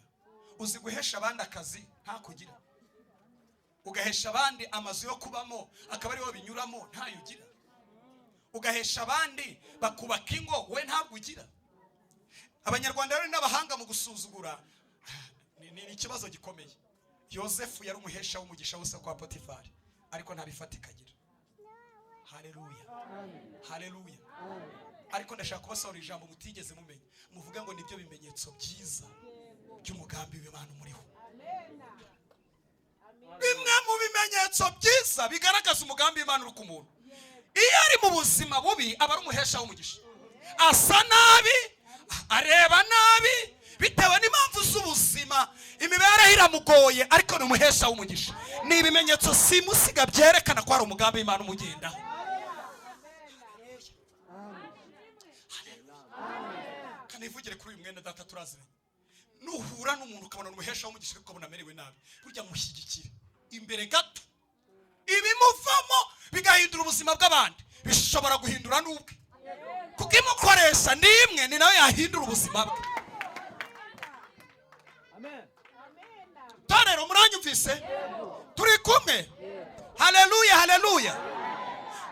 Uzi guhesha abandi akazi ntakugira, ugahesha abandi amazu yo kubamo akaba ariho binyuramo ntayo ugira, ugahesha abandi bakubaka ingo we ntabwo ugira. Abanyarwanda rero n'abahanga mu gusuzugura, ni ikibazo gikomeye. Yosefu yari umuhesha w'umugisha wose kwa Potifari, ariko ntabifatika agira. Haleluya, haleluya. Ariko ndashaka kubasobanurira ijambo mutigeze mumenya, muvuge ngo nibyo bimenyetso byiza by'umugambi w'Imana umuriho. Bimwe mu bimenyetso byiza bigaragaza umugambi w'Imana uri ku muntu, iyo ari mu buzima bubi aba ari umuhesha w'umugisha. Asa nabi, areba nabi, bitewe n'impamvu z'ubuzima, imibereho iramugoye, ariko ni umuhesha w'umugisha. Ni ibimenyetso simusiga byerekana ko hari umugambi w'Imana umugendaho. Kanivugire kuri uyu mwene data turaziranye. Nuhura n'umuntu ukabona umuhesha w'umugisha ukabona amerewe nabi, burya mushyigikire imbere gato, ibimuvamo bigahindura ubuzima bw'abandi, bishobora guhindura n'ubwe, kuko imukoresha ni imwe, ni nawe yahindura ubuzima bwe. Torero muranyumvise? Turi kumwe? Haleluya, haleluya.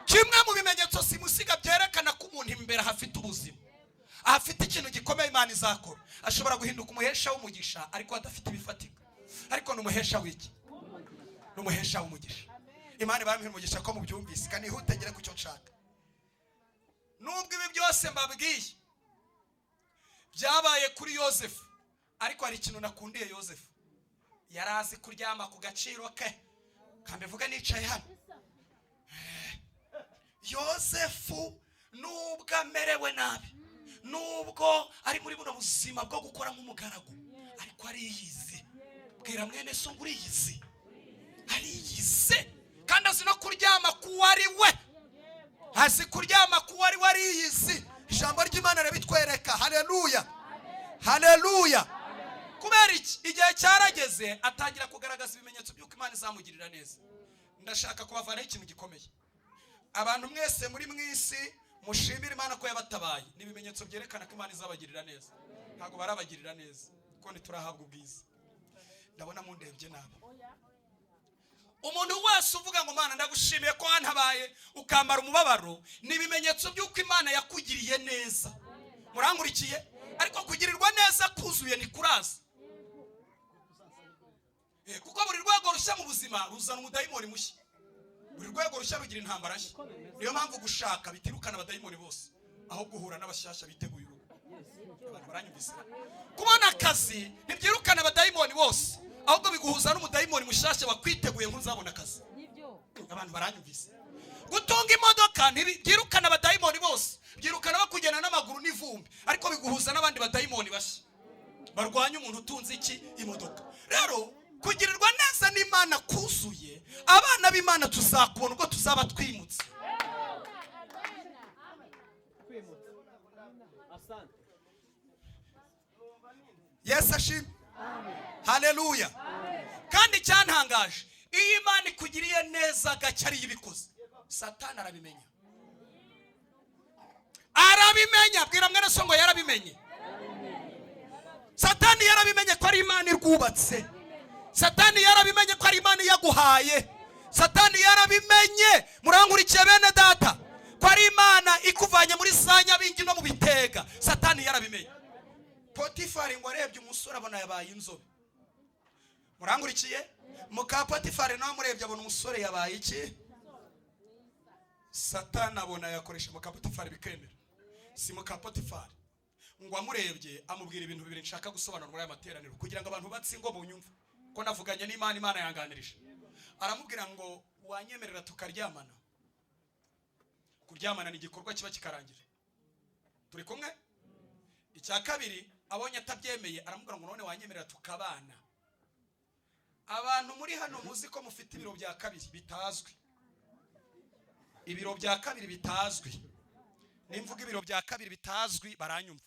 Kimwe mu bimenyetso simusiga byerekana ko umuntu imbere hafite ubuzima, afite ikintu gikomeye Imana izakora, ashobora guhinduka umuhesha w'umugisha ariko adafite ibifatika, ariko ni umuhesha w'iki? Ni umuhesha w'umugisha. Imana ibahe umugisha ko mubyumvise, kandi ihute ngere ku cyo nshaka. Nubwo ibi byose mbabwiye byabaye kuri Yosefu, ariko hari ikintu nakundiye Yosefu. Yari azi kuryama ku gaciro ke. Kambivuga nicaye hano. Yosefu nubwo amerewe nabi, nubwo ari muri buno buzima bwo gukora nk'umugaragu, ariko ariyizi. Bwira mwene so ngo uriyizi. Ariyize kandi azi no kuryama kuwo ari we. Azi kuryama kuwo ari we, ariyizi. Ijambo ry'Imana rirabitwereka. Haleluya, haleluya. Kubera iki? Igihe cyarageze atangira kugaragaza ibimenyetso by'uko Imana izamugirira neza. Ndashaka kubavanaho ikintu gikomeye. Abantu mwese muri mwisi mushimire Imana ko yabatabaye. Ni ibimenyetso byerekana ko Imana izabagirira neza. Ntabwo barabagirira neza kuko ntiturahabwa ubwiza. Ndabona mundebye nabi. Umuntu wese uvuga ngo Mana ndagushimiye ko wantabaye ukambara umubabaro, ni ibimenyetso by'uko Imana yakugiriye neza. Murangurikiye? Ariko kugirirwa neza kuzuye ntikuraza. Kuko buri rwego rushya mu buzima ruzana umudayimoni mushya. Buri rwego rushya rugira intambara nshya. Niyo mpamvu gushaka bitirukana abadayimoni bose, aho guhura n'abashyashya biteguye urugo. Abantu baranyumvise. Kubona akazi ntibyirukana abadayimoni bose, ahubwo biguhuza n'umudayimoni mushyashya wakwiteguye nk'uzabona akazi. Abantu baranyumvise. Gutunga imodoka ntibyirukana abadayimoni bose, byirukana bakugenda n'amaguru n'ivumbi, ariko biguhuza n'abandi badayimoni bashya barwanya umuntu utunze iki? Imodoka. Rero kugirirwa neza n'Imana kuzuye, abana b'Imana tuzakubona ubwo tuzaba twimutse. Yesu ashimwe. Haleluya. Kandi cyantangaje, iyo Imana ikugiriye neza gake ariyo ibikoze, Satani arabimenya. Arabimenya. Bwira mwene so ngo yarabimenye. Satani yarabimenye ko ari Imana irwubatse. Satani yarabimenye ko ari Imana yaguhaye. Satani yarabimenye, murangurikiye bene data, ko ari Imana ikuvanye muri sanya bingi no mu bitega. Satani yarabimenye. Potifari ngo arebye umusore abona yabaye inzobe. Murangurikiye? Muka Potifari nawe amurebye abona umusore yabaye iki? Satani abona yakoresha muka Potifari bikemera. Si muka Potifari ngo amurebye amubwira ibintu bibiri nshaka gusobanura muri aya materaniro kugira ngo abantu batsingo bunyumve ko navuganye n'Imana, Imana yanganirije. Aramubwira ngo wanyemerera tukaryamana. Kuryamana ni igikorwa kiba kikarangira. Turi kumwe? Icya kabiri abonye atabyemeye aramubwira ngo none wanyemerera tukabana. Abantu muri hano muzi ko mufite ibiro bya kabiri bitazwi. Ibiro bya kabiri bitazwi. Nimvuga ibiro bya kabiri bitazwi baranyumva.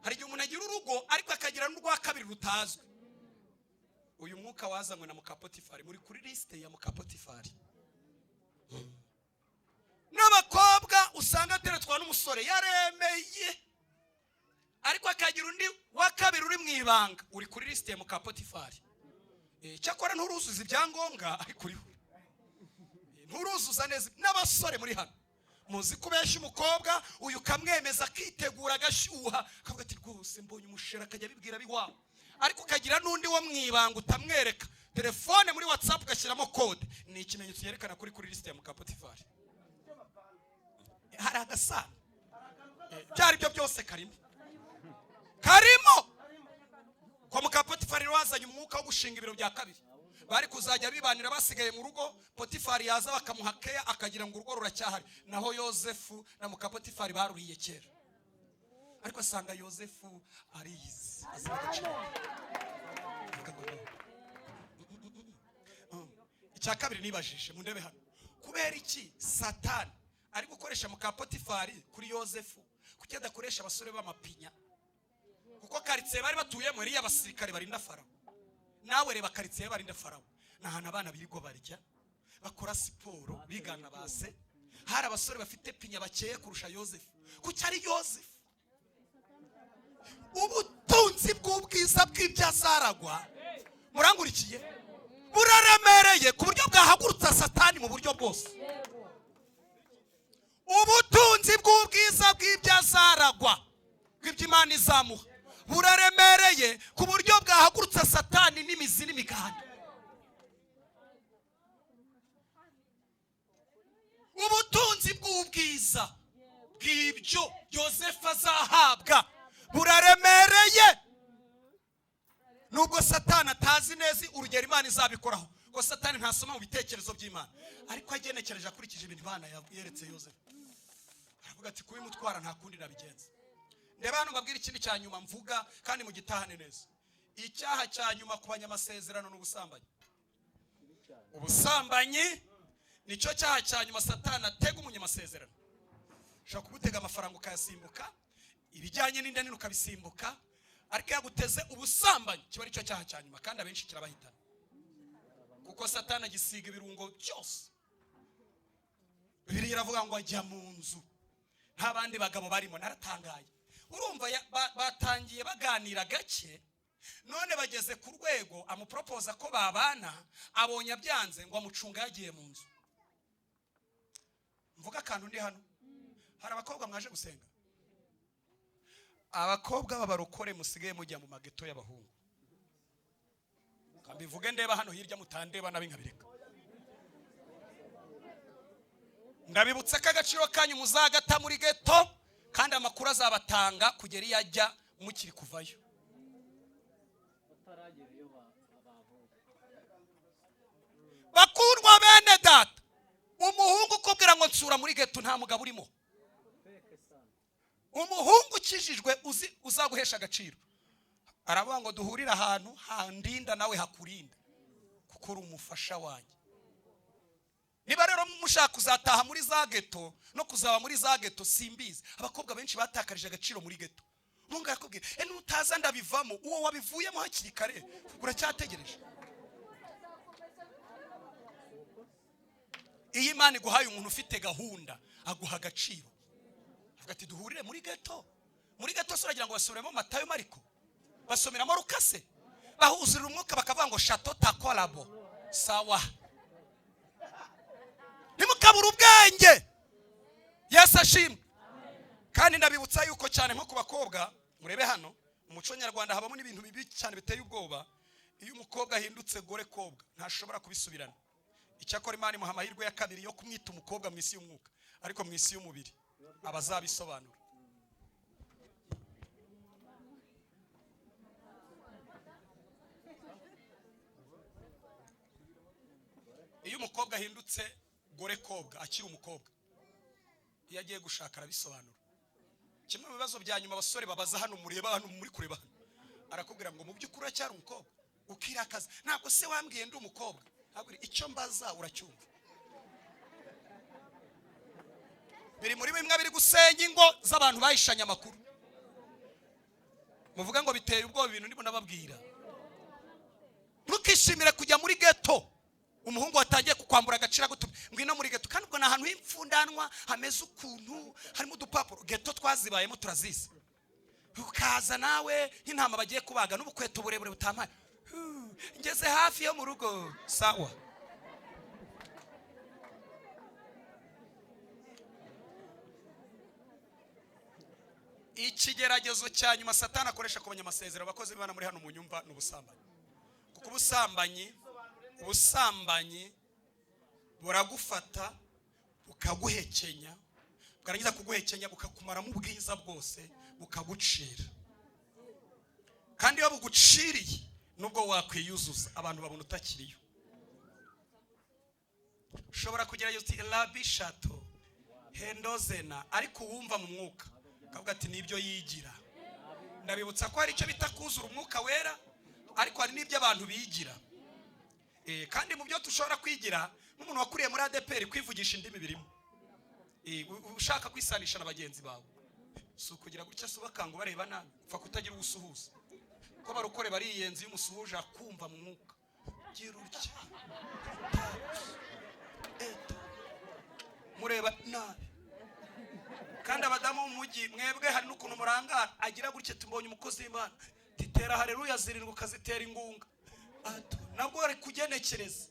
Hari igihe umuntu agira urugo ariko akagira n'urwa kabiri rutazwi. Uyu mwuka wazanywe na muka Potifari, muri kuri liste ya muka Potifari. N'abakobwa usanga ateretswa n'umusore yaremeye, ariko akagira undi wa kabiri uri mu ibanga, uri kuri liste ya muka Potifari. Cyakora nturuzuza ibyangombwa ariko uriho. Nturuzuza neza. N'abasore muri hano muzi kubesha umukobwa uyu kamwemeza akitegura agashyuha akavuga ati rwose mbonye umushera, akajya abibwira biwabo, ariko ukagira n'undi wo mwibanga utamwereka. Telefone muri WhatsApp ugashyiramo code, ni ikimenyetso yerekana kuri kuri liste ya muka Potifari. Hari agasano byari byo byose karimo karimo. Kwa muka Potifari wazanye umwuka wo gushinga ibiro bya kabiri. Bari kuzajya bibanira basigaye mu rugo, Potifari yaza bakamuha keya akagira ngo urugo ruracyahari. Naho Yosefu na muka Potifari baruriye kera, ariko asanga Yosefu ariyizi, azira agaciro. Icya kabiri nibajije mundebe hano, kubera iki Satani ari gukoresha muka Potifari kuri Yosefu, kuki adakoresha abasore b'amapinya? Kuko karitsiye bari batuyemo yari abasirikare barinda Farawo. Nawe reba karitsiye barinda Farawo, ni ahantu abana birirwa barya, bakora siporo, bigana base. Hari abasore bafite pinya bakeye kurusha Yosefu. Kuki ari Yosefu? Ubutunzi bw'ubwiza bw'ibyo azaragwa, murangurikiye, buraremereye ku buryo bwahagurutsa Satani mu buryo bwose. Ubutunzi bw'ubwiza bw'ibyo azaragwa, bw'ibyo Imana izamuha, buraremereye ku buryo bwahagurutsa Satani n'imizi n'imiganda. Ubutunzi bw'ubwiza bw'ibyo Yosefu azahabwa buraremereye, nubwo Satani atazi neza urugero Imana izabikoraho, ko Satani ntasoma mu bitekerezo by'Imana, ariko agenekereje akurikije ibintu Imana yeretse Yosefu, aravuga ati kubimutwara nta kundi nabigenza. Ndeba hano mbabwira ikindi cya nyuma mvuga kandi mugitahane neza. Icyaha cya nyuma ku banyamasezerano ni ubusambanyi. Ubusambanyi nicyo cyaha cya nyuma Satani atega umunyamasezerano. Ushobora kugutega amafaranga ukayasimbuka, ibijyanye n'inda nini ukabisimbuka, Ariko iyo aguteze ubusambanyi, kiba aricyo cyaha cya nyuma, kandi abenshi kirabahitana, kuko Satani agisiga ibirungo byose. Bibiliya iravuga ngo ajya mu nzu nta bandi bagabo barimo. Naratangaye, urumva batangiye baganira gake, none bageze ku rwego amuporopoza ko babana. Abonye abyanze, ngo amucunga yagiye mu nzu. Mvuga akantu, ndi hano hari abakobwa mwaje gusenga, abakobwa b'abarokore musigaye mujya mu mageto y'abahungu. Mbivuge ndeba hano hirya, mutandeba nabi nkabireka. Ndabibutsa ko agaciro kanyu muzagata muri geto, kandi amakuru azabatanga kugera iyo ajya mukiri kuvayo. Bataragera iyo bavuka. Bakundwa bene data, umuhungu ukubwira ngo nsura muri geto, nta mugabo urimo. Fake sana. Umuhungu ukijijwe uzi uzaguhesha agaciro aravuga ngo duhurire ahantu handinda nawe hakurinda, kuko uri umufasha wanjye. Niba rero mushaka kuzataha muri za geto no kuzaba muri za geto, simbizi. Abakobwa benshi batakarije agaciro muri geto. Umuhungu arakubwira: "E, nutaza ndabivamo." Uwo wabivuyemo hakiri kare, uracyategereje. Iyo Imana iguhaye umuntu ufite gahunda, aguha agaciro, avuga ati duhurire muri geto. Muri geto se uragira ngo basubiremo Matayo, Mariko, basomeramo Rukase, bahuzurira umwuka, bakavuga ngo shato takorabo? Sawa, ntimukabure ubwenge. Yesu ashimwe. Kandi ndabibutsa yuko cyane nko ku bakobwa, murebe hano mu muco nyarwanda habamo n'ibintu bibi cyane biteye ubwoba. Iyo umukobwa ahindutse gore kobwa, ntashobora kubisubirana. Icyakora Imana imuha amahirwe ya kabiri yo kumwita umukobwa mu isi y'umwuka, ariko mu isi y'umubiri aba azabisobanura. Iyo umukobwa ahindutse gore kobwa akiri umukobwa, iyo agiye gushaka arabisobanura. Kimwe mu bibazo bya nyuma abasore babaza hano, mureba hano, muri kureba hano, arakubwira ngo mu by'ukuri uracyari umukobwa? Ukirakaza: "Ntabwo se wambwiye ndi umukobwa?" Ntabwo icyo mbaza uracyumva. Biri muri bimwe biri gusenya ingo z'abantu bahishanye amakuru. Muvuga ngo biteye ubwoba ibintu ndimo nababwira. Ntukishimire kujya muri geto. Umuhungu watangiye kukwambura agaciro agutumye ngwino muri geto, kandi ubwo ni ahantu h'imfundanwa hameze ukuntu, harimo udupapuro. Geto twazibayemo, turazizi. Ukaza nawe nk'intama bagiye kubaga, n'ubukweto burebure butampaye. Ngeze hafi yo mu rugo, sawa. Ikigeragezo cya nyuma Satani akoresha ku banyamasezerano, abakozi b'Imana muri hano mu nyumva, ni ubusambanyi. Kuko ubusambanyi buragufata bukaguhekenya, bwarangiza kuguhekenya bukakumaramo ubwiza bwose, bukagucira. Kandi iyo buguciriye, nubwo wakwiyuzuza, abantu babona utakiriyo. Ushobora kugerageza uti rabi shato hendozena, ariko uwumva mu mwuka akavuga ati nibyo yigira. Ndabibutsa ko hari icyo bita kuzura umwuka wera, ariko hari n'ibyo abantu bigira. Kandi mu byo dushobora kwigira, nk'umuntu wakuriye muri ADEPR, kwivugisha indimi birimo. Ushaka kwisanisha na bagenzi bawe, si ukugira gutya, si ubakanga ubareba nabi, upfa kutagira uwo usuhuza, ko barukore bariyenza. Iyo umusuhuje akumva mu mwuka, gira utya eto mureba nabi. Kandi abadamu bo mu mujyi, mwebwe hari n'ukuntu murangara, agira gutya, tubonye umukozi w'Imana, titera haleluya zirindwi, ukazitera ingunga. Ato, nabwo bari kugenekereza,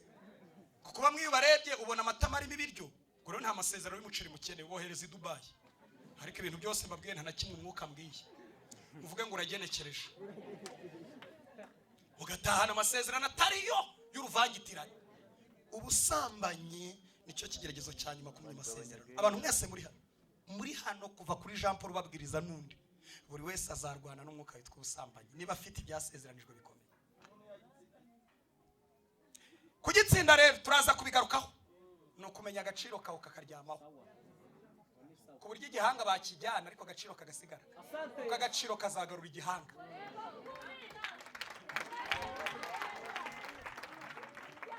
kuko bamwe iyo ubarebye ubona amatama arimo ibiryo. Ubwo rero nta masezerano y'umuceri mukene wohereza i Dubayi. Ariko ibintu byose mbabwiye, nta na kimwe umwuka mbwiye. Uvuge ngo uragenekereje, ugatahana amasezerano atariyo y'uruvangitirane. Ubusambanyi nicyo kigeragezo cya nyuma ku masezerano. Abantu mwese muri hano, kuva kuri Jean Paul ubabwiriza n'undi, buri wese azarwana n'umwuka witwa ubusambanyi niba afite ibyasezeranijwe bikomeye. Kugitsinda rero, turaza kubigarukaho, ni ukumenya agaciro kawe kakaryamaho, ku buryo igihanga bakijyana ariko agaciro kagasigara, kuko agaciro kazagarura igihanga.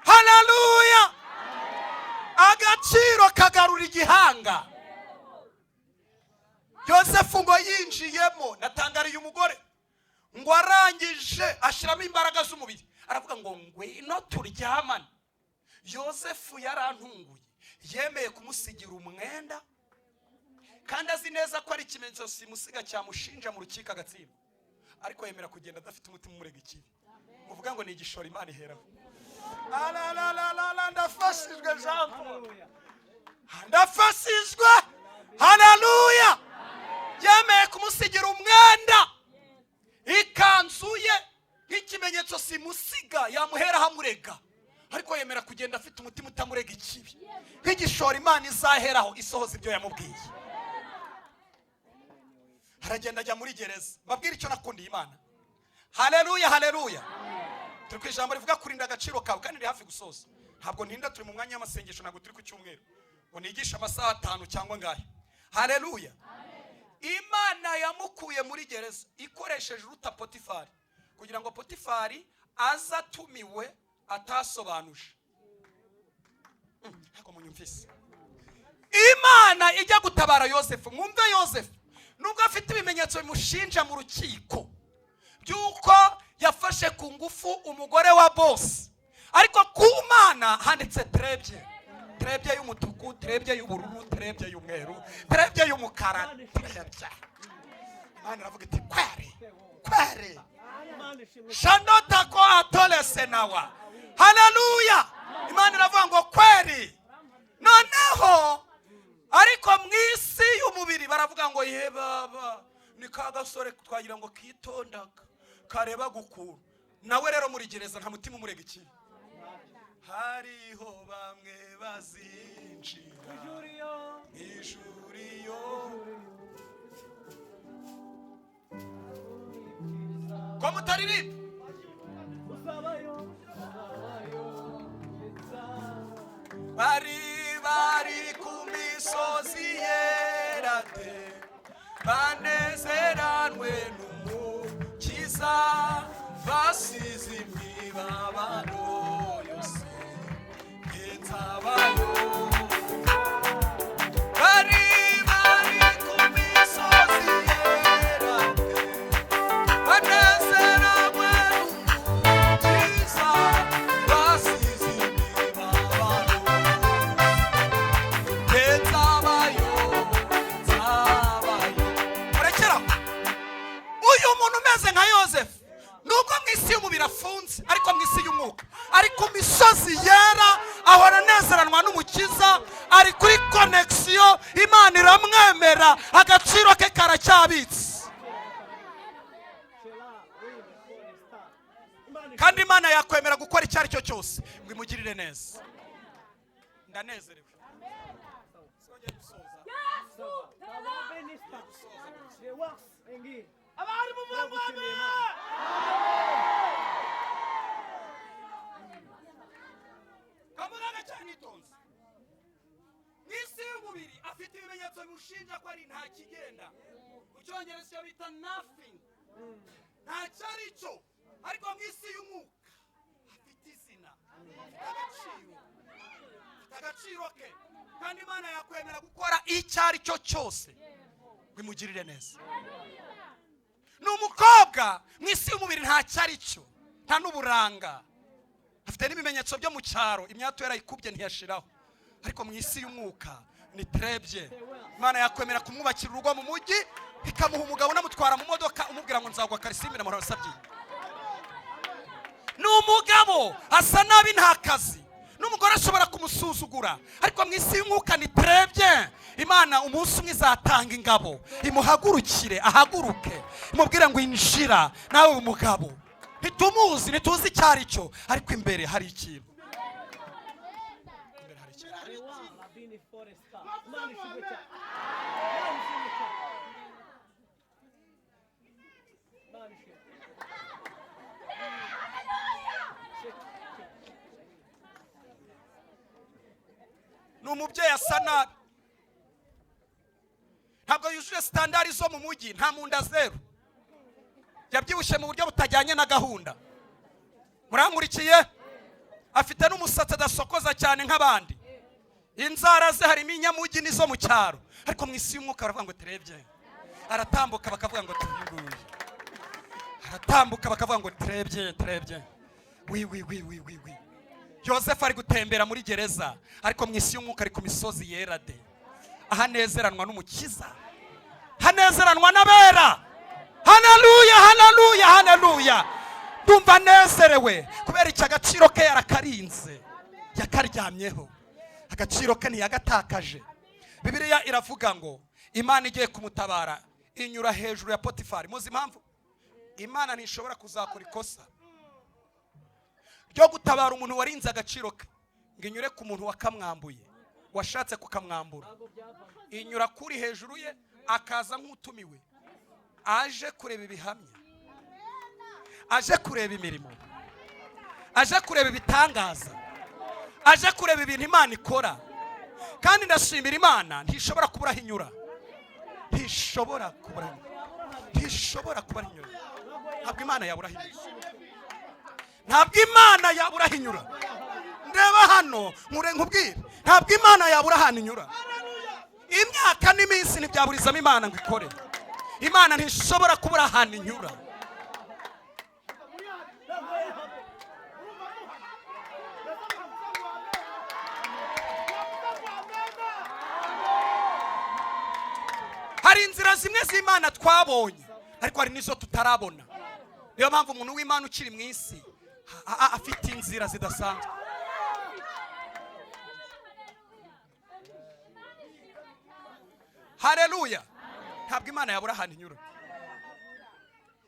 Haleluya! Agaciro kagarura igihanga. Yosefu ngo yinjiyemo, natangariye umugore Ngo arangije ashyiramo imbaraga z'umubiri, aravuga ngo: "Ngwino turyamane." Yosefu yarantunguye, yemeye kumusigira umwenda kandi azi neza ko ari ikimenyetso simusiga cyamushinja mu rukiko agatsindwa, ariko yemera kugenda adafite umutima umurega ikibi. Muvuga ngo ni igishoro Imana iheraho. Alalalala, ndafashijwe, Jean Paul, ndafashijwe, haleluya. Yemeye kumusigira umwenda, ikanzu ye, nk'ikimenyetso simusiga yamuheraho amurega, ariko yemera kugenda afite umutima utamurega ikibi, nk'igishoro Imana izaheraho isohoza ibyo yamubwiye. Aragenda ajya muri gereza. Mbabwire icyo nakundiye Imana. Haleluya, haleluya. Turi ku ijambo rivuga kurinda agaciro kawe, kandi riri hafi gusoza. Ntabwo ntinda, turi mu mwanya w'amasengesho, ntabwo turi ku cyumweru ngo nigishe amasaha 5 cyangwa ngahe. Haleluya. Imana yamukuye muri gereza ikoresheje uruta Potifari, kugira ngo Potifari aze atumiwe atasobanuje. Ntabwo munyumvise. Imana ijya gutabara Yosefu, mwumve, Yosefu nubwo afite ibimenyetso bimushinja mu rukiko by'uko yafashe ku ngufu umugore wa bosi, ariko ku Mana handitse très bien: très bien y'umutuku, très bien y'ubururu, très bien y'umweru, très bien y'umukara, très bien. Imana iravuga iti: "Kweri kweri." Shandota ko atolese nawa. Haleluya. Imana iravuga ngo: "Kweri." Noneho ariko mu isi y'umubiri baravuga ngo: "Ye baba, ni ka gasore twagira ngo kitondaga, kareba gukura." Nawe rero muri gereza nta mutima umurega ikibi. Hariho bamwe bazinjira ijuru iyo ko mutaririmba. Bari ku misozi yera de, banezeranwe n'Umukiza, basize imibabaro yose nzabayo. Bari ku misozi yera de, banezeranwe n'Umukiza, basize imibabaro. Nzabayo, nzabayo. Murekeraho. Uyu muntu umeze nka Yosefu, nubwo mu isi y'umubiri afunze, ariko mu isi y'umwuka ari ku misozi yera, ahora anezeranwa n'Umukiza, ari kuri connexion. Imana iramwemera, agaciro ke karacyabitse, kandi Imana yakwemera gukora icyo ari cyo cyose ngo imugirire neza. Ndanezerewe. Songeye gusoza. Abari muvuga ngo amen. Kavugaga cyane itonze. Mu isi y'umubiri afite ibimenyetso bimushinja ko ari nta kigenda, mu cyongereza icyo bita nothing, ntacyo ari cyo, ariko mu isi y'umwuka afite izina, afite agaciro, afite agaciro ke, kandi Imana yakwemera gukora icyo ari cyo cyose ngo imugirire neza. Ni umukobwa, mu isi y'umubiri ntacyo ari cyo, nta n'uburanga afite, n'ibimenyetso byo mu cyaro, imyato yarayikubye ntiyashiraho, ariko mu isi y'umwuka ni très bien. Imana yakwemera kumwubakira urugo mu mujyi, ikamuha umugabo unamutwara mu modoka, umubwira ngo: "Nzagwa karisimbi na wasabye." Ni umugabo asa nabi, nta kazi, n'umugore ashobora kumusuzugura, ariko mu isi y'umwuka ni très bien. Imana umunsi umwe izatanga ingabo imuhagurukire, ahaguruke, imubwire ngo: "Injira nawe." Umugabo ntitumuzi, ntituzi icyo ari cyo, ariko imbere hari ikintu, imbere hari ikintu. Labini Foresta. Imana ishimwe cyane. Imana ishimwe cyane. Imana ishimwe. Shake, shake. Ni umubyeyi asa nabi, ntabwo yujuje standard zo mu mujyi, nta munda zeru, yabyibushye mu buryo butajyanye na gahunda. Murankurikiye? Afite n'umusatsi adasokoza cyane nk'abandi, inzara ze harimo inyamujyi n'izo mu cyaro, ariko mu isi y'umwuka baravuga ngo: "Très bien." Aratambuka bakavuga ngo: "Tuyunguye." Aratambuka bakavuga ngo très bien, très bien, oui, oui, oui, oui, oui, oui. Yosefu ari gutembera muri gereza, ariko mu isi y'umwuka ari ku misozi yera de, ahanezeranwa n'Umukiza, hanezeranwa n'abera. Haleluya, haleluya, haleluya! Ndumva anezerewe kubera iki? Agaciro ke yarakarinze, yakaryamyeho. Agaciro ke ntiyagatakaje. Bibiliya iravuga ngo Imana igiye kumutabara inyura hejuru ya Potifari. Muzi impamvu? Imana ntishobora kuzakora ikosa ryo gutabara umuntu warinze agaciro ke ngo inyure ku muntu wakamwambuye, washatse kukamwambura. Inyura kuri hejuru ye, akaza nk'utumiwe, aje kureba ibihamya, aje kureba imirimo, aje kureba ibitangaza, aje kureba ibintu Imana ikora. Kandi ndashimira Imana, ntishobora kubura aho inyura, ntishobora kubura aho inyura, ntishobora kubura aho inyura. Ntabwo Imana yabura aho inyura, ntabwo Imana yabura aho inyura. Ndeba hano nkure nkubwire, ntabwo Imana yabura ahantu inyura. Imyaka n'iminsi ntibyaburizamo Imana ngo ikore. Imana ntishobora kubura ahantu inyura. Ntabwo yahava. Urumva muhana? Mbese mwavuze ngo amen? Mwavuze ngo amen? Hari inzira zimwe z'Imana twabonye, ariko hari n'izo tutarabona. Niyo mpamvu umuntu w'Imana ukiri mu isi afite inzira zidasanzwe. Haleluya! Ntabwo Imana yabura ahantu inyura.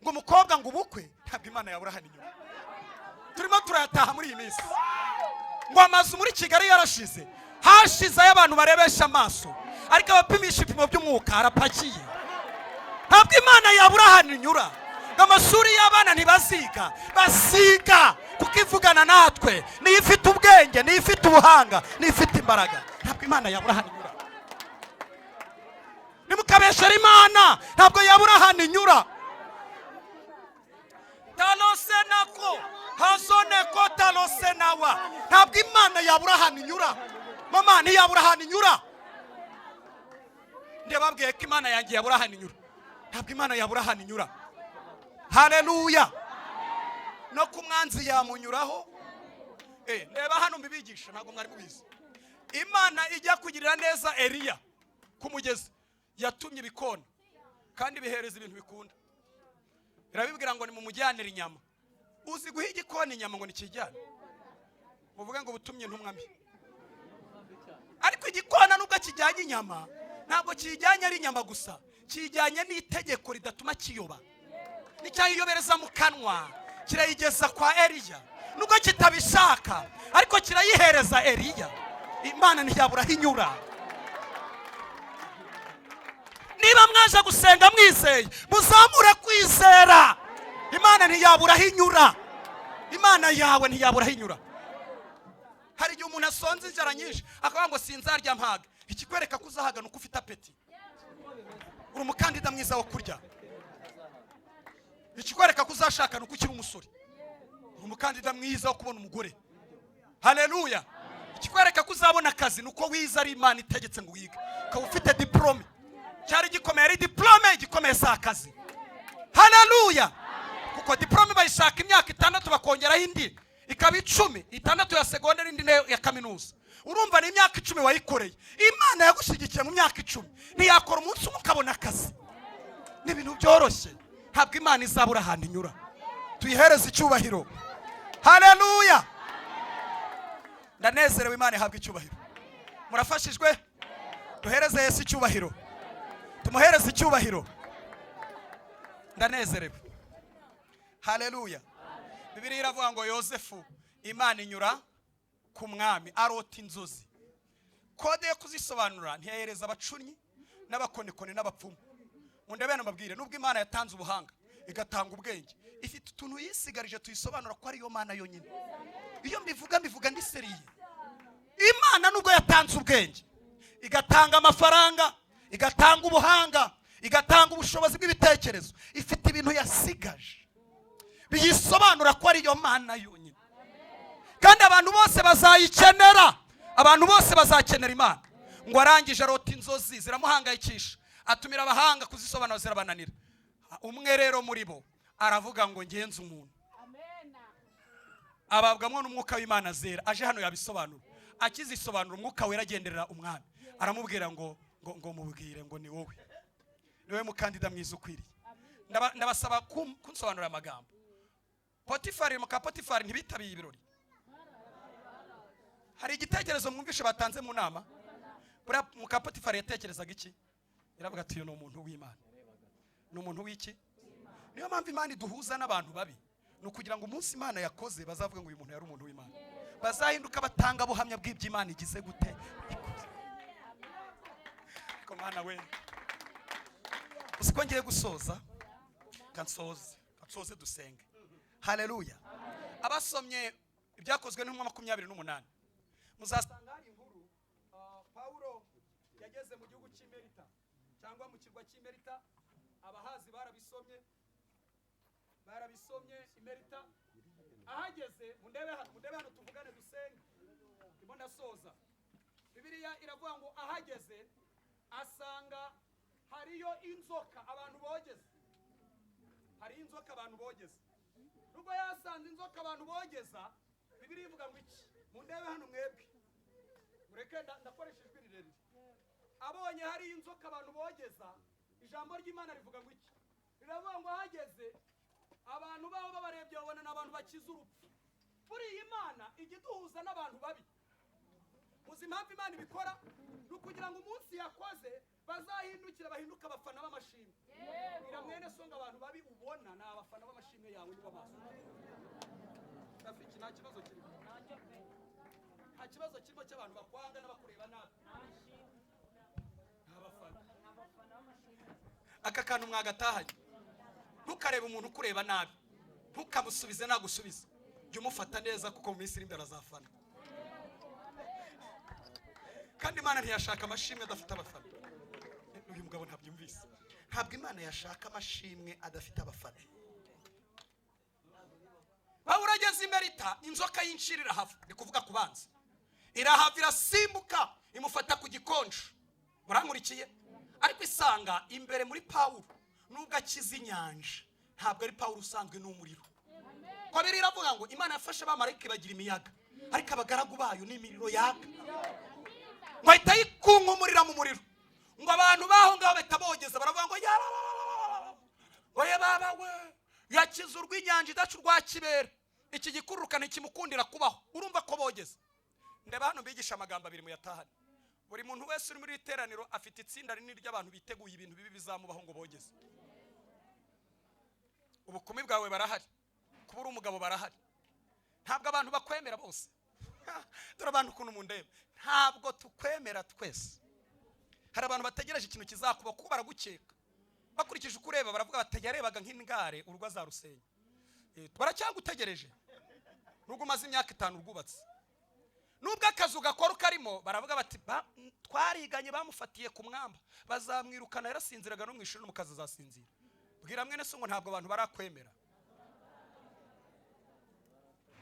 Ngo umukobwa, ngo ubukwe, ntabwo Imana yabura ahantu inyura. Turimo turayataha muri iyi minsi. Ngo amazu muri Kigali yarashize, hashize ayo abantu barebesha amaso, ariko abapimisha ibipimo by'umwuka arapakiye. Ntabwo Imana yabura ahantu inyura. Ngo amashuri y'abana ntibaziga, basiga, kuko ivugana natwe, niyo ifite ubwenge, niyo ifite ubuhanga, niyo ifite imbaraga. Ntabwo Imana yabura ahantu inyura. Nimukabeshere Imana, ntabwo yabura ahantu inyura. Talosenako hazoneko talosenawa. Ntabwo Imana yabura ahantu inyura. Mama, ntiyabura ahantu inyura. Ndababwiye ko Imana yanjye yabura ahantu inyura. Ntabwo Imana yabura ahantu inyura. Haleluya! No ku mwanzi yamunyuraho. Reba hano mbibigisha, ntabwo mwari mubizi. Imana ijya kugirira neza Eliya ku mugezi, yatumye ibikona kandi bihereza ibintu bikunda, irabibwira ngo nimumujyanire inyama. Uzi guha igikona inyama ngo nikijyane? Muvuge ngo ubutumye intumwa mbi. Ariko igikona nubwo kijyanye inyama, ntabwo kijyanye ari inyama gusa, kijyanye n'itegeko ridatuma kiyoba. Nicyayiyobereza mu kanwa, kirayigeza kwa Eliya. Nubwo kitabishaka, ariko kirayihereza Eliya. Imana ntiyabura aho inyura. Niba mwaje gusenga mwizeye, muzamure kwizera. Imana ntiyabura aho inyura. Imana yawe ntiyabura aho inyura. Hari igihe umuntu asonza inzara nyinshi, akavuga ngo sinzarya mpaga. Ikikwereka ko uzahaga ni uko ufite appétit, uri umukandida mwiza wo kurya. Ikikwereka ko uzashaka ni uko ukiri umusore, uri umukandida mwiza wo kubona umugore. Haleluya! Ikikwereka ko uzabona akazi ni uko wize, ari Imana itegetse ngo wige, ukaba ufite diporome. Cyari gikomeye ari diporome, igikomeye si akazi. Haleluya! Kuko diporome bayishaka imyaka 6, bakongeraho indi ikaba 10, 6 ya segonderi, indi nayo ya kaminuza. Urumva ni imyaka 10 wayikoreye. Imana yagushyigikiye mu myaka 10, ntiyakora umunsi umwe ukabona akazi? Ni ibintu byoroshye. Ntabwo Imana izabura ahantu inyura. Tuyihereze icyubahiro. Haleluya! Ndanezerewe, Imana ihabwa icyubahiro. Murafashijwe? Duhereze Yesu icyubahiro, tumuhereze icyubahiro. Ndanezerewe. Haleluya! Bibiliya iravuga ngo Yosefu, Imana inyura ku mwami, arota inzozi. Code yo kuzisobanura ntiyahereza abacunnyi n'abakonikoni n'abapfumu. Mundebe mbabwire, nubwo Imana yatanze ubuhanga, igatanga ubwenge, ifite utuntu yisigarije tuyisobanura ko ariyo Mana yonyine. Iyo mbivuga, mbivuga ndi sérieux. Imana nubwo yatanze ubwenge, igatanga amafaranga, igatanga ubuhanga, igatanga ubushobozi bw'ibitekerezo, ifite ibintu yasigaje biyisobanura ko ariyo Mana yonyine. Kandi abantu bose bazayikenera, abantu bose bazakenera Imana. Ngo arangije arota inzozi, ziramuhangayikisha, atumira abahanga kuzisobanura, zirabananira. Umwe rero muri bo Aravuga ngo ngenze umuntu ababwamwo n'umwuka w'Imana zera, aje hano yabisobanura. Akizisobanura umwuka wera agenderera umwami, aramubwira ngo ngo ngo mubwire ngo ni wowe, ni wowe mukandida mwiza ukwiriye. Ndabasaba kunsobanurira amagambo. Potifari, muka Potifari ntibitabiye ibirori. Hari igitekerezo mwumvishe batanze mu nama? Buriya muka Potifari yatekerezaga iki? Yaravuga ati uyu ni umuntu w'Imana, ni umuntu w'iki? Niyo mpamvu Imana iduhuza n'abantu babi, ni ukugira ngo umunsi Imana yakoze bazavuga ngo uyu muntu yari umuntu w'Imana, bazahinduka batanga buhamya bw'iby'Imana igize gute ikoze. Ariko Mana we, uzi ko ngiye gusoza, kansoze kansoze dusenge. Haleluya. Abasomye ibyakozwe n'intumwa 28 muzasanga hari inkuru. Paulo yageze mu gihugu cy'i Melita cyangwa mu kirwa cy'i Melita. Abahazi barabisomye, barabisomye i Melita. Ahageze, mundebe hano, mundebe hano, tuvugane dusenge, ndimo ndasoza. Bibiliya iravuga ngo ahageze asanga hariyo inzoka abantu bogeze, hariyo inzoka abantu bogeze. Nubwo yasanze inzoka abantu bogeza, Bibiliya ivuga ngo iki? Mundebe hano mwebwe, mureke ndakoresha ijwi rirerire. Abonye hariyo inzoka abantu bogeza, ijambo ry'Imana rivuga ngo iki? Riravuga ngo ahageze abantu babo babarebye babona ni abantu bakiza urupfu. Buriya Imana ijya iduhuza n'abantu babi. Muzi impamvu Imana ibikora? Ni ukugira ngo umunsi yakoze bazahindukira bahinduke abafana b'amashimwe. Bwira mwene so ngo abantu babi ubona ni abafana b'amashimwe yawe, nibo bazi. Rafiki, nta kibazo kirimo, nta kibazo kirimo cy'abantu bakwanga n'abakureba nabi, ni abafana. Aka kantu mwagatahanye, ntukarebe umuntu ukureba nabi, ntukamusubize nagusubiza, jya umufata neza kuko mu minsi iri imbere azafana. Kandi Imana ntiyashaka amashimwe adafite abafana. Uyu mugabo ntabyumvise. Ntabwo Imana yashaka amashimwe adafite abafana. Pawulo ageze i Melita, inzoka y'inshira irahava, ni kuvuga ku banzi, irahava irasimbuka imufata ku gikonjo. Murankurikiye? Ariko isanga imbere muri Pawulo, nubwo akiza inyanja, ntabwo ari Pawulo usanzwe, n'umuriro. Ko biri iravuga ngo Imana yafashe abamarayika ibagira imiyaga, ariko abagaragu bayo ni imiriro yaka. Ngo ahita yikunkumurira mu muriro, ngo abantu baho ngaho bahita bogeza, baravuga ngo yararararara, ngo ye baba we, yakize urw'inyanja idaca urwa kibera, iki gikururuka ntikimukundira kubaho. Urumva ko bogeza. Ndeba hano mbigisha amagambo abiri muyatahane. Buri muntu wese uri muri iri teraniro afite itsinda rinini ry'abantu biteguye ibintu bibi bizamubaho ngo bogeze. Ubukumi bwawe barahari, kuba uri umugabo barahari. Ntabwo abantu bakwemera bose. Dore abantu ukuntu mundeba, ntabwo tukwemera twese. Hari abantu bategereje ikintu kizakuba kuko baragukeka, bakurikije uko ureba baravuga bati yarebaga nk'ingare urugo azarusenya. Baracyagutegereje nubwo umaze imyaka 5 urwubatse, nubwo akazu gakora ukarimo, baravuga bati twariganye bamufatiye ku mwamba, bazamwirukana, yarasinziraga no mu ishuri no mu kazi azasinzira. Bwira mwene so ngo ntabwo abantu barakwemera,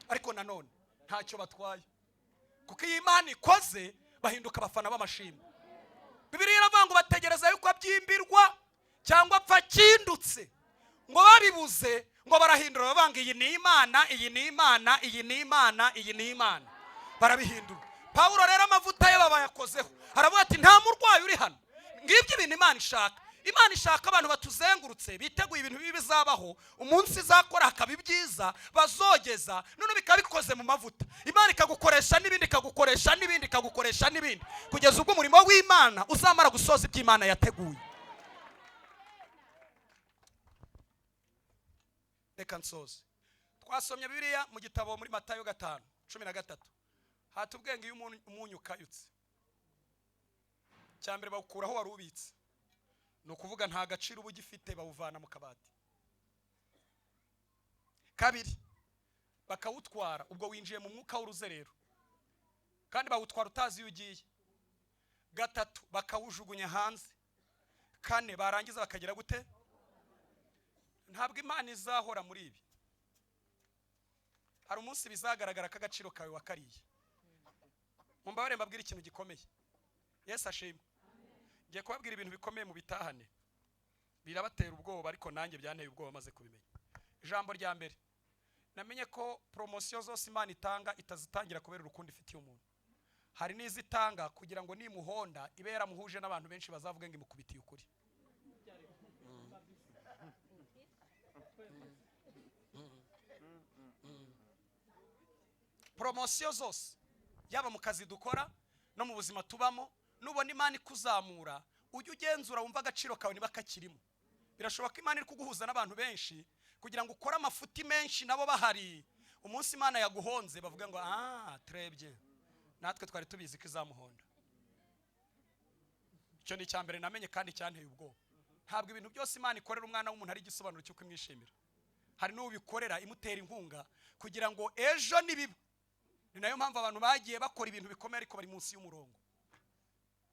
ariko nanone ntacyo batwaye, kuko iyo Imana ikoze bahinduka abafana b'amashimwe. Bibiliya iravuga ngo bategereza yuko abyimbirwa cyangwa apfa akindutse, ngo babibuze ngo barahindura, bavanga iyi ni Imana, iyi ni Imana, iyi ni Imana, iyi ni Imana, barabihindura. Pawulo rero amavuta ye babayakozeho, aravuga ati nta murwayi uri hano. Ngibyo ibintu Imana ishaka. Imana ishaka abantu batuzengurutse biteguye ibintu bibi bizabaho, umunsi izakora hakaba ibyiza bazogeza, none bikaba bikoze mu mavuta. Imana ikagukoresha n'ibindi, ikagukoresha n'ibindi, ikagukoresha n'ibindi, kugeza ubwo umurimo w'Imana uzamara gusoza ibyo Imana yateguye. Reka nsoze. Twasomye Bibiliya mu gitabo muri Matayo 5:13. Hatubwiye ngo iyo umunyu ukayutse, cya mbere bawukuraho wari ubitse, ni ukuvuga nta gaciro uba ugifite, bawuvana mu kabati. Kabiri, bakawutwara, ubwo winjiye mu mwuka w'uruzerero, kandi bawutwara utazi iyo ugiye. Gatatu, bakawujugunya hanze. Kane, barangiza bakagira gute? Ntabwo Imana izahora muri ibi. Hari umunsi bizagaragara ko agaciro kawe wakariye. Mumbabare mbabwire ikintu gikomeye. Yesu ashimwe. Ngiye kubabwira ibintu bikomeye mu bitahane, birabatera ubwoba, ariko nanjye byanteye ubwoba maze kubimenya. Ijambo rya mbere, namenye ko promotion zose Imana itanga itazitangira kubera urukundo ifitiye umuntu. Hari n'izitanga kugira ngo nimuhonda ibe yaramuhuje n'abantu benshi bazavuga ngo imukubitiye ukuri. Promotion zose, yaba mu kazi dukora no mu buzima tubamo, nubona Imana ikuzamura ujye ugenzura wumva agaciro kawe niba kakirimo. Birashoboka Imana iri kuguhuza n'abantu benshi kugira ngo ukore amafuti menshi nabo bahari, umunsi Imana yaguhonze bavuga ngo turebye natwe twari tubizi ko izamuhonda. Icyo ni icyambere namenye kandi cyanteye ubwoba. Ntabwo ibintu byose Imana ikorera umwana w'umuntu ari igisobanuro cy'uko imwishimira. Hari n'ubikorera imutera inkunga kugira ngo ejo nibiba. Ni nayo mpamvu abantu bagiye bakora ibintu bikomeye ariko bari munsi y'umurongo.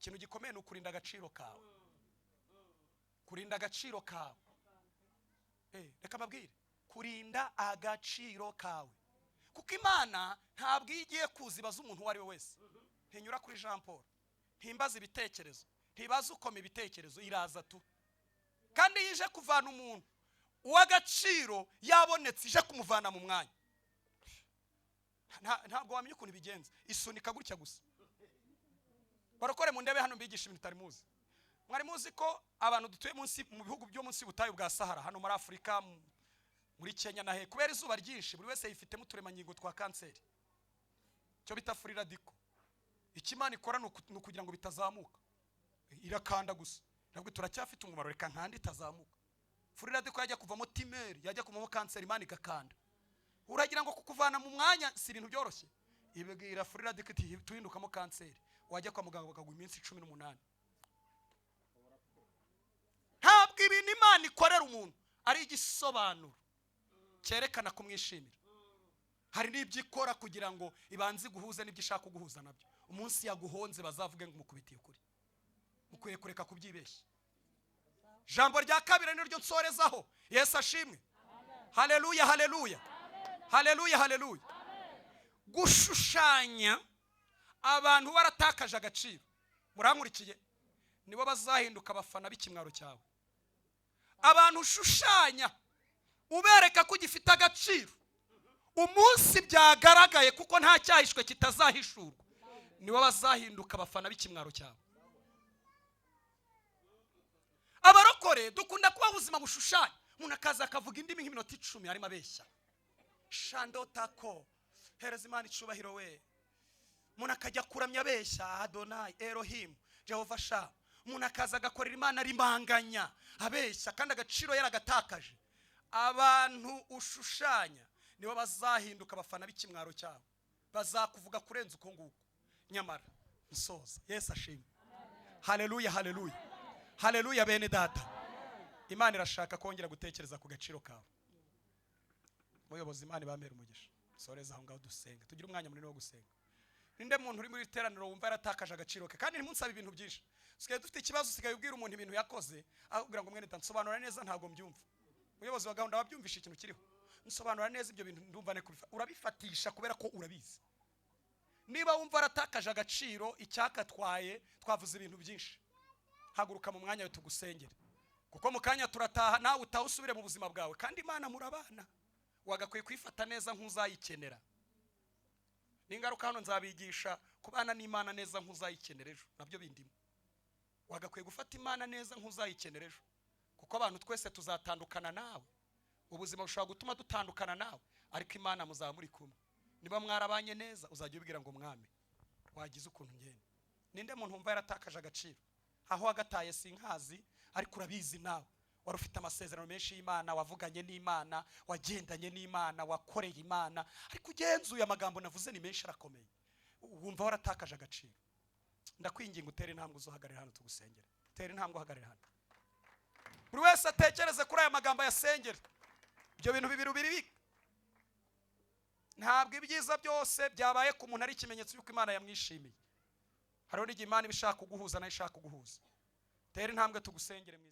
Ikintu gikomeye ni ukurinda agaciro kawe. Kurinda agaciro kawe. Reka mbabwire, kurinda agaciro kawe. Kuko Imana ntabwo igiye kuzibaza umuntu uwo ari we wese. Ntinyura kuri Jean Paul, ntimbaza ibitekerezo, ntibaza ukoma ibitekerezo, iraza tu. Kandi yije kuvana umuntu uw'agaciro yabonetse, ije kumuvana mu mwanya. Ntabwo wamenya ukuntu ibigenza, isunika gutya gusa. Barokore mu ndebe hano mbigisha ibintu utari muzi. Mwari muzi ko abantu dutuye munsi mu bihugu byo munsi y'ubutayu bwa Sahara, hano muri Afurika, muri Kenya na he, kubera izuba ryinshi buri wese yifitemo uturemangingo twa kanseri, cyo bita free radical. Icyo Imana ikora ni ukugira ngo bitazamuka, irakanda gusa. Ntabwo turacyafite umumaro, reka nkande itazamuka. Free radical yajya kuvamo timeri, yajya kuvamo kanseri, Imana igakanda. Uragira ngo kukuvana mu mwanya si ibintu byoroshye. Ibwira free radical iti tuhindukamo kanseri, wajya kwa muganga bakaguha iminsi 18. Ntabwo ibintu Imana ikorera umuntu ari igisobanuro cyerekana kumwishimira. Hari n'ibyo ikora kugira ngo ibanze iguhuze n'ibyo ishaka kuguhuza nabyo. Umunsi yaguhonze bazavuge ngo umukubitiye ukuri. Mukwiye kureka kubyibeshya. Jambo rya kabiri niryo nsorezaho. Yesu ashimwe. Haleluya, haleluya. Haleluya, haleluya. Gushushanya abantu baratakaje agaciro, murankurikiye, nibo bazahinduka abafana b'ikimwaro cyawe. Abantu ushushanya ubereka ko ugifite agaciro, umunsi byagaragaye kuko nta cyahishwe kitazahishurwa, nibo bazahinduka abafana b'ikimwaro cyawe. Abarokore dukunda kuba ubuzima bushushanya. Umuntu akaza akavuga indimi nk'iminota 10 arimo abeshya. Shandotako, hereza Imana icubahiro we. Umuntu akajya kuramya abeshya, Adonai Elohim, Jehova Sha. Umuntu akaza agakorera Imana arimanganya abeshya, kandi agaciro yaragatakaje. Abantu ushushanya nibo bazahinduka abafana b'ikimwaro cyabo, bazakuvuga kurenza uko nguko. Nyamara nsoza, Yesu ashimwe. Haleluya, haleluya, haleluya. Bene data, Imana irashaka kongera gutekereza ku gaciro kawe. Muyobozi, Imana ibamere umugisha. Soreza aho ngaho dusenga, tugire umwanya munini wo gusenga. Ninde muntu uri muri iteraniro wumva yaratakaje agaciro ke? Kandi ntimunsabe ibintu byinshi. Usigaye dufite ikibazo, usigaye ubwira umuntu ibintu yakoze akubwira ngo mwene nsobanura neza ntabwo mbyumva. Umuyobozi wa gahunda wabyumvisha ikintu kiriho, nsobanura neza ibyo bintu ndumva ne kubifa. Urabifatisha kubera ko urabizi. Niba wumva aratakaje agaciro icyakatwaye, twavuze ibintu byinshi, haguruka mu mwanya we tugusengere, kuko mu kanya turataha, nawe utaha usubire mu buzima bwawe. Kandi Imana murabana, wagakwiye kwifata neza nk'uzayikenera. Ningaruka hano nzabigisha kubana n'Imana neza nk'uzayikenera ejo, nabyo bindimo. Wagakwiye gufata Imana neza nk'uzayikenera ejo, kuko abantu twese tuzatandukana nawe. Ubuzima bushobora gutuma dutandukana nawe, ariko Imana muzaba muri kumwe. Niba mwarabanye neza uzajya ubwira ngo mwami wagize ukuntu ngenda. Ninde muntu wumva yaratakaje agaciro? Aho wagataye sinkazi, ariko urabizi nawe. Wari ufite amasezerano menshi y'Imana, wavuganye n'Imana, wagendanye n'Imana, wakoreye Imana, ariko ugenzuye amagambo navuze ni menshi arakomeye, wumva waratakaje agaciro. Ndakwinginga utere intambwe uzohagarara hano tugusengere. Utere intambwe uhagarare hano. Buri wese atekereze kuri aya magambo yasengera. Ibyo bintu bibiri ubiribika. Ntabwo ibyiza byose byabaye ku muntu ari ikimenyetso y'uko Imana yamwishimiye. Hariho n'igihe Imana iba ishaka kuguhuza nayo ishaka kuguhuza. Tera intambwe tugusengere mwiza.